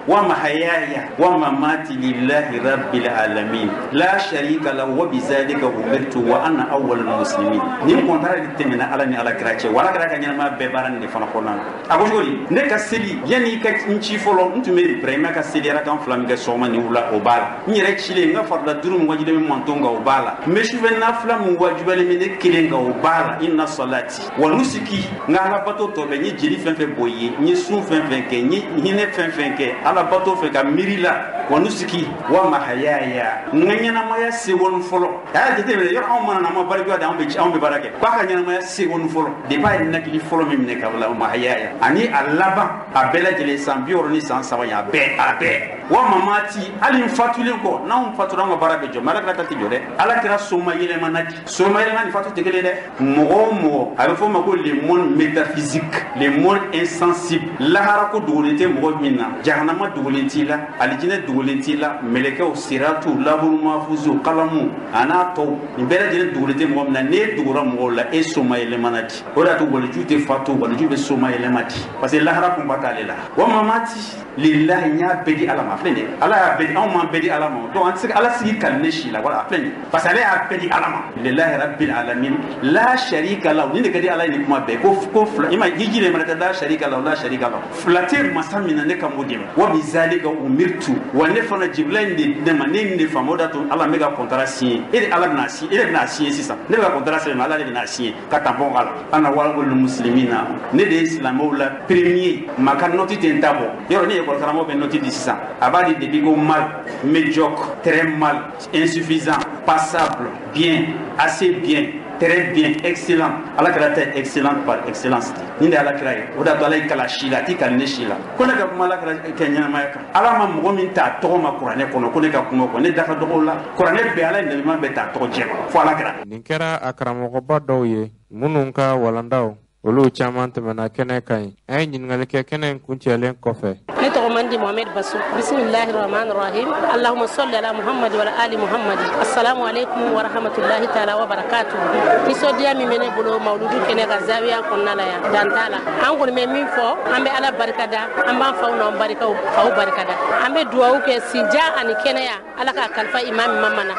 wa mahayaya wa mamati lillahi rabbil alamin la sharika lahu wa bizalika umirtu wa ana awwalul muslimin. Nin contrat de tɛmɛna Ala ni Ala kira cɛ, wa Ala kira ka ɲɛnamaya bɛɛ baara nin de fana kɔnɔna na. A ko cogo di? Ne ka seli yanni i ka n ci fɔlɔ, n tun bɛ Ibrahima ka seli arakan 2 min kɛ sɔgɔma ni wula, o b'a la. N yɛrɛ cilen n ka farida 5 min wajibilen bɛ manton kan, o b'a la. N bɛ sufɛ nafila min wajibiyalen bɛ ne kelen kan, o b'a la. Inna salati wa nusuki, n ka alabato tɔ bɛɛ, n ye jeli fɛn fɛn bɔ i ye, n ye sun fɛn fɛn kɛ, n ye hinɛ fɛn fɛn kɛ alabato fɛ ka miiri la, wa nusuki wa mahayaya, n ka ɲɛnamaya seconde fɔlɔ. A y'a jateminɛ yɔrɔ anw mana na an ma barika da, anw bɛ baara kɛ k'a ka ɲɛnamaya seconde fɔlɔ depuis a ye ninakili fɔlɔ min minɛ ka bila mahayaya ani a laban a bɛɛ lajɛlen san 60 ni san 3 ye a bɛɛ wa mamati, hali n fatulen kɔ, n'anw fatura anw ka baara bɛ jɔ, mais Ala kira ta tɛ jɔ dɛ. Ala kira soma yɛlɛmana di, soma yɛlɛma ni fatu tɛ kelen dɛ. Mɔgɔ o mɔgɔ a bɛ fɔ o ma ko le monde métaphysique, le monde insensible. Lahara ko dogolen tɛ mɔgɔ min na, jahanama dogolen t'i la, alijinɛ dogolen t'i la, mɛlɛkɛw, siratu, laburu mafuzu, kalamu a n'a tɔw, nin bɛɛ lajɛlen dogolen tɛ mɔgɔ min na. N'e dogora mɔgɔw la, e soma yɛlɛmana di. O de y'a to waliju tɛ fatu, waliju bɛ soma yɛlɛma di, parce que lahara kunba t'ale la. Wa mamati lillahi, n y'a bɛɛ di Ala ma. Filɛ nin ye, Ala y'a bɛɛ di anw m'an bɛɛ di Ala ma, donc an tɛ se ka Ala sigi kali ne si la. Voilà, a filɛ nin ye, parce que ale y'a bɛɛ di Ala ma. Lillahi rabbil alamin la sharika lahu, nin de ka di Ala ye nin kuma bɛɛ. Ko fila i ma hiji de mana taa, la sharika lahu la sharika lahu, fila tɛ masa min na ne ka m'o de ma. Wa bizalika umirtu, wa ne fana Jibila in de ne ma, ne nin de faamu, o de y'a to Ala bɛ ka contrat signé. E de Ala bɛna signé, e de bɛna signé sisan. Ne bɛ ka contrat sɛbɛn, Ala de bɛna signé ka tampon k'a la. Ana walul muslimina, ne de ye silamɛw la premier. Ma ka note tɛ n ta bɔ. Yɔrɔ ni école karamɔgɔ bɛ note di sisan, a b'a di depuis ko mal, médiocre, très mal, insuffisant, passable, bien, assez bien, très bien, excellent. Ala kira tɛ excellent par excellence di. Nin de Ala kira ye. O de y'a to Ala ye kala si la, a t'i kali ne si la. Ko ne ka kuma Ala kira kɛ ɲɛnamaya kan. Ala ma mɔgɔ min t'a tɔgɔ ma kuranɛ kɔnɔ, ko ne ka kuma kɔ. Ne da ka dɔgɔ o la. Kuranɛ bɛɛ Ala ye nabiɲuman bɛɛ t'a tɔgɔ jɛ ma fo Ala kira. Nin kɛra a karamɔgɔba dɔw ye minnu ka walandaw olu caman tɛmɛna kɛnɛ kan yen. An ye ɲininkali kɛ kɛnɛ in kuncɛlen kɔfɛ. Ne tɔgɔ Mandi Mohamed Basu. Bismillahir Rahmanir Rahim. Allahumma salli ala Muhammad wa ala ali Muhammad. Assalamu alaikum wa rahmatullahi ta'ala wa barakatuh. Nisɔndiya min bɛ ne bolo mawuludu kɛnɛ kan zawiya kɔnɔna la yan, dan t'a la. An kɔni bɛ min fɔ, an bɛ Ala barikada, an b'an faw n'an barikaw faw barikada. An bɛ duwawu kɛ sinja ani kɛnɛya, Ala k'a kalifa imam Mama na.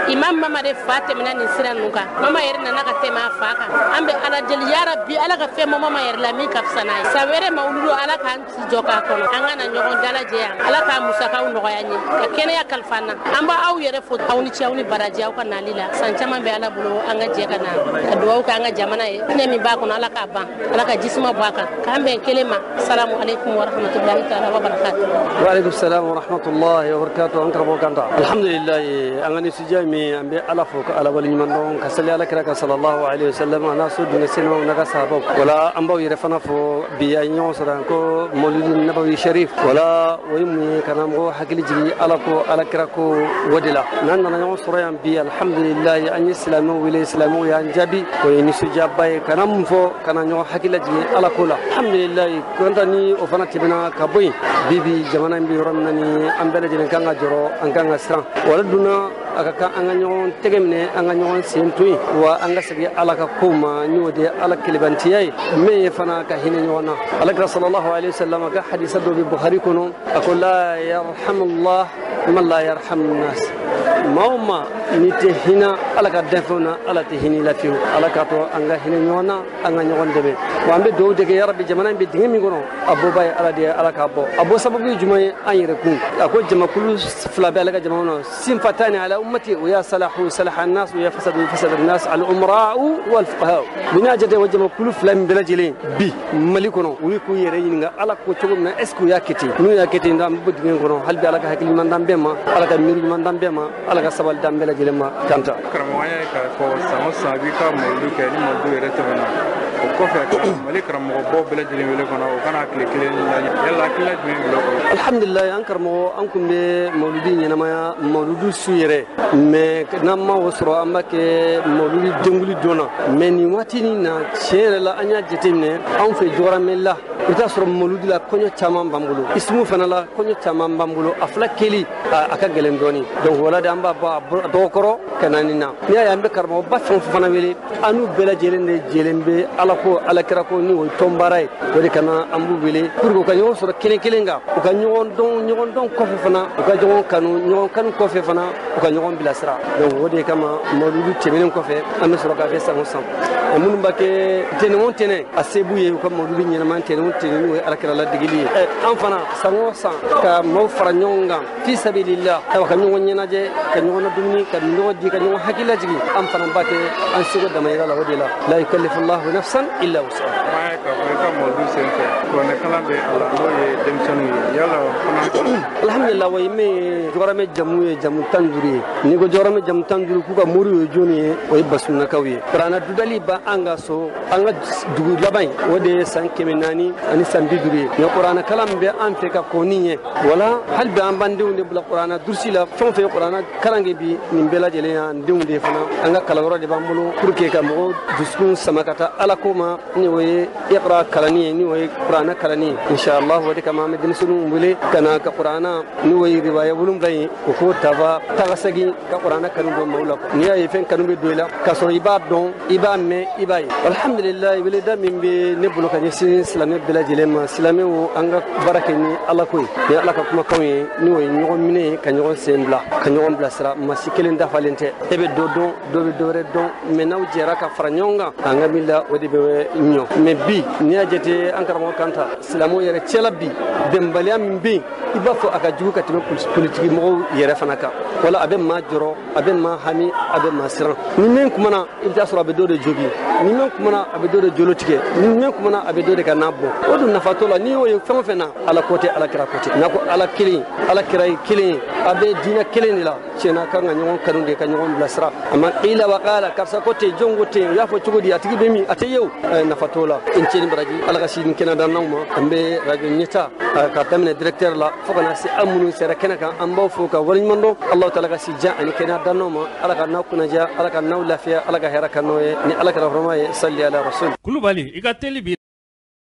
Imam Mama de fa tɛmɛna nin sira ninnu kan. Mama yɛrɛ nana ka tɛmɛ a fa kan. An bɛ Ala deli yarabi Ala ka fɛn bɔ Mama yɛrɛ la min ka fisa n'a ye. San wɛrɛ mawuludu Ala k'an jɔ k'a kɔnɔ. An ka na ɲɔgɔn dalajɛ yan. Ala k'a musakaw nɔgɔya an ye, ka kɛnɛya kalifa an na. An b'aw yɛrɛ fo, aw ni ce, aw ni baraji aw ka nali la. San caman bɛ Ala bolo, an ka jɛ ka na ka dugawu kɛ an ka jamana ye. Fitinɛ min b'a kɔnɔ, Ala k'a ban, Ala ka jisuma bɔ a kan, k'an bɛn kelen ma. Salamu aleykum wa rahmatulahi taala wa barakatuh. Wa aleykum salam wa rahmatulahi wa barakatuh. An karamɔgɔ Kanta, alhamdulilayi, an ka nisɔndiya min, an bɛ Ala fo ka Ala waleɲuman dɔn, ka sali Ala kira kan sallallahu alaihi wasallam, a n'a so dun selimaw n'a ka sahabaw. Wala an b'aw yɛrɛ fana fo bi, an ye ɲɔgɔn sɔrɔ yan ko Mawlidi Nabawi Sharif. Wala o ye mun ye? Ka na mɔgɔw hakili jigin Ala ko Ala kira ko o de la. N'an nana ɲɔgɔn sɔrɔ yan bi, alhamdulilayi, an ye silamɛw wele, silamɛw y'an jaabi, o ye nisɔndiyaba ye. Ka na mun fɔ? Ka na ɲɔgɔn hakili lajigin Ala ko la. Alhamdulilayi, kɔntan ni o fana tɛmɛna ka bɔ yen. Bi bi jamana in bɛ yɔrɔ min na ni an bɛɛ lajɛlen kan ka jɔrɔ, an kan ka siran. Wala dunna a ka kan an ka ɲɔgɔn tɛgɛ minɛ, an ka ɲɔgɔn sen to yen, wa an ka segin Ala ka kow ma, n'o de ye Ala kelebantiya ye, min ye fana ka hinɛ ɲɔgɔn na. Ala kira sallallahu alaihi wasallam ka hadisa dɔ bɛ Bukhari kɔnɔ, a ko la yarhamullah man la yarhamu nas. Maa o maa n'i tɛ hinɛ Ala ka danfɛnw na, Ala tɛ hinɛ i la fiyewu. Ala k'a to an ka hinɛ ɲɔgɔn na, an ka ɲɔgɔn dɛmɛ. Wa an bɛ dugawu de kɛ, yarabi, jamana in bɛ dingɛ min kɔnɔ, a bɔba ye Ala de ye, Ala k'a bɔ. A bɔ sababu ye jumɛn ye? An yɛrɛ kun. A ko jamakulu fila bɛ Ala ka jamana kɔnɔ, sinfatani ala ummati, o ya salahu salaha nas, o ya fasadu fasada nas, al umra'u wal fuqaha. Ni y'a jate, o jamakulu fila min bɛɛ lajɛlen bi Mali kɔnɔ, u ye k'u yɛrɛ ɲininka Ala ko cogo min na, est ce que u y'a kɛ ten? N'u y'a kɛ ten, an bɛ bɔ dingɛ in kɔnɔ. Hali bi Ala ka hakili ɲuman d'an bɛɛ ma, Ala ka miiri ɲuman d'an bɛɛ ma, Ala ka sabali d'an bɛɛ lajɛlen ma. Kanta karamɔgɔ, an y'a ye k'a fɔ san o san a b'i ka mawuludu kɛ. Ni mawuludu yɛrɛ tɛmɛna, o kɔfɛ Mali karamɔgɔbaw bɛɛ lajɛlen wele kɔnɔ, o kana tile kelen la. Yala hakilina jumɛn bila o? Alhamdulilayi, an karamɔgɔ, an kun bɛ mawuludi ɲɛnamaya mawuludu su yɛrɛ, mais n'an ma o sɔrɔ, an b'a kɛ mawuludi denkuli don na. Mais nin waati nin na, tiɲɛ yɛrɛ la, an y'a jateminɛ anw fɛ Jɔgɔramɛ la, i bɛ taa sɔrɔ mawuludi la kɔɲɔ caman b'an bolo, isimu fana la kɔɲɔ caman b'an bolo, a fila keli a ka gɛlɛn dɔɔni. Donc wala de an b'a bɔ a dɔgɔkɔrɔ ka na nin na. N'i y'a ye an bɛ karamɔgɔba fɛn o fɛn fana wele, an n'u bɛɛ lajɛlen de jɛlen bɛ Ala ko Ala kira ko, ni o ye tɔnbaara ye. O de kama an b'u wele pour que u ka ɲɔgɔn sɔrɔ kelen kelen kan, u ka ɲɔgɔn dɔn, ɲɔgɔn dɔn kɔfɛ fana u ka ɲɔgɔn kanu, ɲɔgɔn kanu kɔfɛ fana u ka ɲɔgɔn bilasira. Donc o de kama mawuludu tɛmɛnen kɔfɛ, an bɛ sɔrɔ k'a kɛ san o san. Minnu b'a kɛ tɛnɛn o tɛnɛn, a se b'u ye u ka mawuludu ɲɛnama tɛnɛn o tɛnɛn, n'o ye Ala kira ladegeli ye. An fana san o san ka maaw fara ɲɔgɔn kan fi sabilillah, ka ɲɔgɔn ɲɛnajɛ, ka ɲɔgɔn ladumuni, ka ɲɔgɔn di, ka ɲɔgɔn hakili lajigin. An fana b'a kɛ an seko damayira la. O de la la yukallifullahu nafsan illa wus'aha. An y'a ye k'a fɔ i ka mawuludu sen fɛ, kuranɛkalan bɛ a la, n'o ye denmisɛnninw ye. Yala fana? Alhamdulillah, wa min ye Jɔgɔramɛ jamu ye, jamu 15 ye. N'i ko Jɔgɔramɛ jamu 15, k'u ka moriw ye jɔnni ye? O ye Basunakaw ye. Kuranɛ dudali ba an ka so, an ka dugu laban in, o de ye san 450 ye. Mais kuranɛ kalan min bɛ an fɛ ka kɔn nin ye, wala hali bi an b'an denw de bila kuranɛ durusi la. Fɛn o fɛn ye kuranɛ kalan kɛ bi, nin bɛɛ lajɛlen y'an denw de fana. An ka kalanyɔrɔ de b'an bolo pour que ka mɔgɔw dusukun sama ka taa Ala ko ma, ni o ye iqra kalanni ye, ni o ye kuranɛ kalanni ye, inshallah. O de kama an bɛ denmisɛnninw wele ka na ka kuranɛ, ni o ye riwaya 7 ye, o k'o tafa taga segin ka kuranɛ kanu don maaw la. N'i y'a ye fɛn kanu bɛ don i la, k'a sɔrɔ i b'a dɔn, i b'a mɛn, i b'a ye. Alhamdulilayi, weleda min bɛ ne bolo ka ɲɛsin silamɛ bɛɛ lajɛlen ma, silamɛw, an ka baara kɛ ni Ala ko ye, ni Ala ka kumakanw ye, ni o ye ɲɔgɔn minɛ ye, ka ɲɔgɔn sen bila, ka ɲɔgɔn bilasira. Maa si kelen dafalen tɛ. E bɛ dɔ dɔn, dɔ bɛ dɔ wɛrɛ dɔn, mais n'aw jɛra ka fara ɲɔgɔn kan, an ka min la, o de bɛ ɲɔ. Mais bi, n'i y'a jate, an karamɔgɔ Kanta, silamɛw yɛrɛ cɛla bi, bɛnbaliya min bɛ yen, i b'a fɔ a ka jugu ka tɛmɛ politiki mɔgɔw yɛrɛ fana kan. Wala a bɛ maa jɔrɔ, a bɛ maa hami, a bɛ maa siran. Ni min kumana, i bɛ taa sɔrɔ a bɛ dɔ de jogi. Ni min kumana, a bɛ dɔ de jolo tigɛ. Ni min kumana, a bɛ dɔ de ka n'a bɔ. O dun nafa t'o la. N'i y'o ye fɛn o fɛn na, Ala ko tɛ, Ala kira ko tɛ. N'a ko Ala kelen, Ala kira ye kelen ye, a bɛ diinɛ kelen de la. Tiɲɛna, kan ka ɲɔgɔn kanu de, ka ɲɔgɔn bilasira. A ma ila wa kala karisa ko ten, jɔn ko ten, u y'a fɔ cogo di, a tigi bɛ min, a tɛ ye o, nafa t'o la. N cɛ ni baraji, Ala ka si ni kɛnɛ d'an n'aw ma. An bɛ radio ɲɛta ka daminɛ directeur la fo ka na se an minnu sera kɛnɛ kan, an b'aw fo ka waleɲuman dɔn. Alahu taala ka si jan ani kɛnɛya d'an n'aw ma. Ala ka n'aw kunnaja, Ala ka n'aw lafiya, Ala ka hɛrɛ ka n'aw ye ni Ala kɛra hɔrɔma ye. Sali ala rasul. Kulubali, i ka teli bi.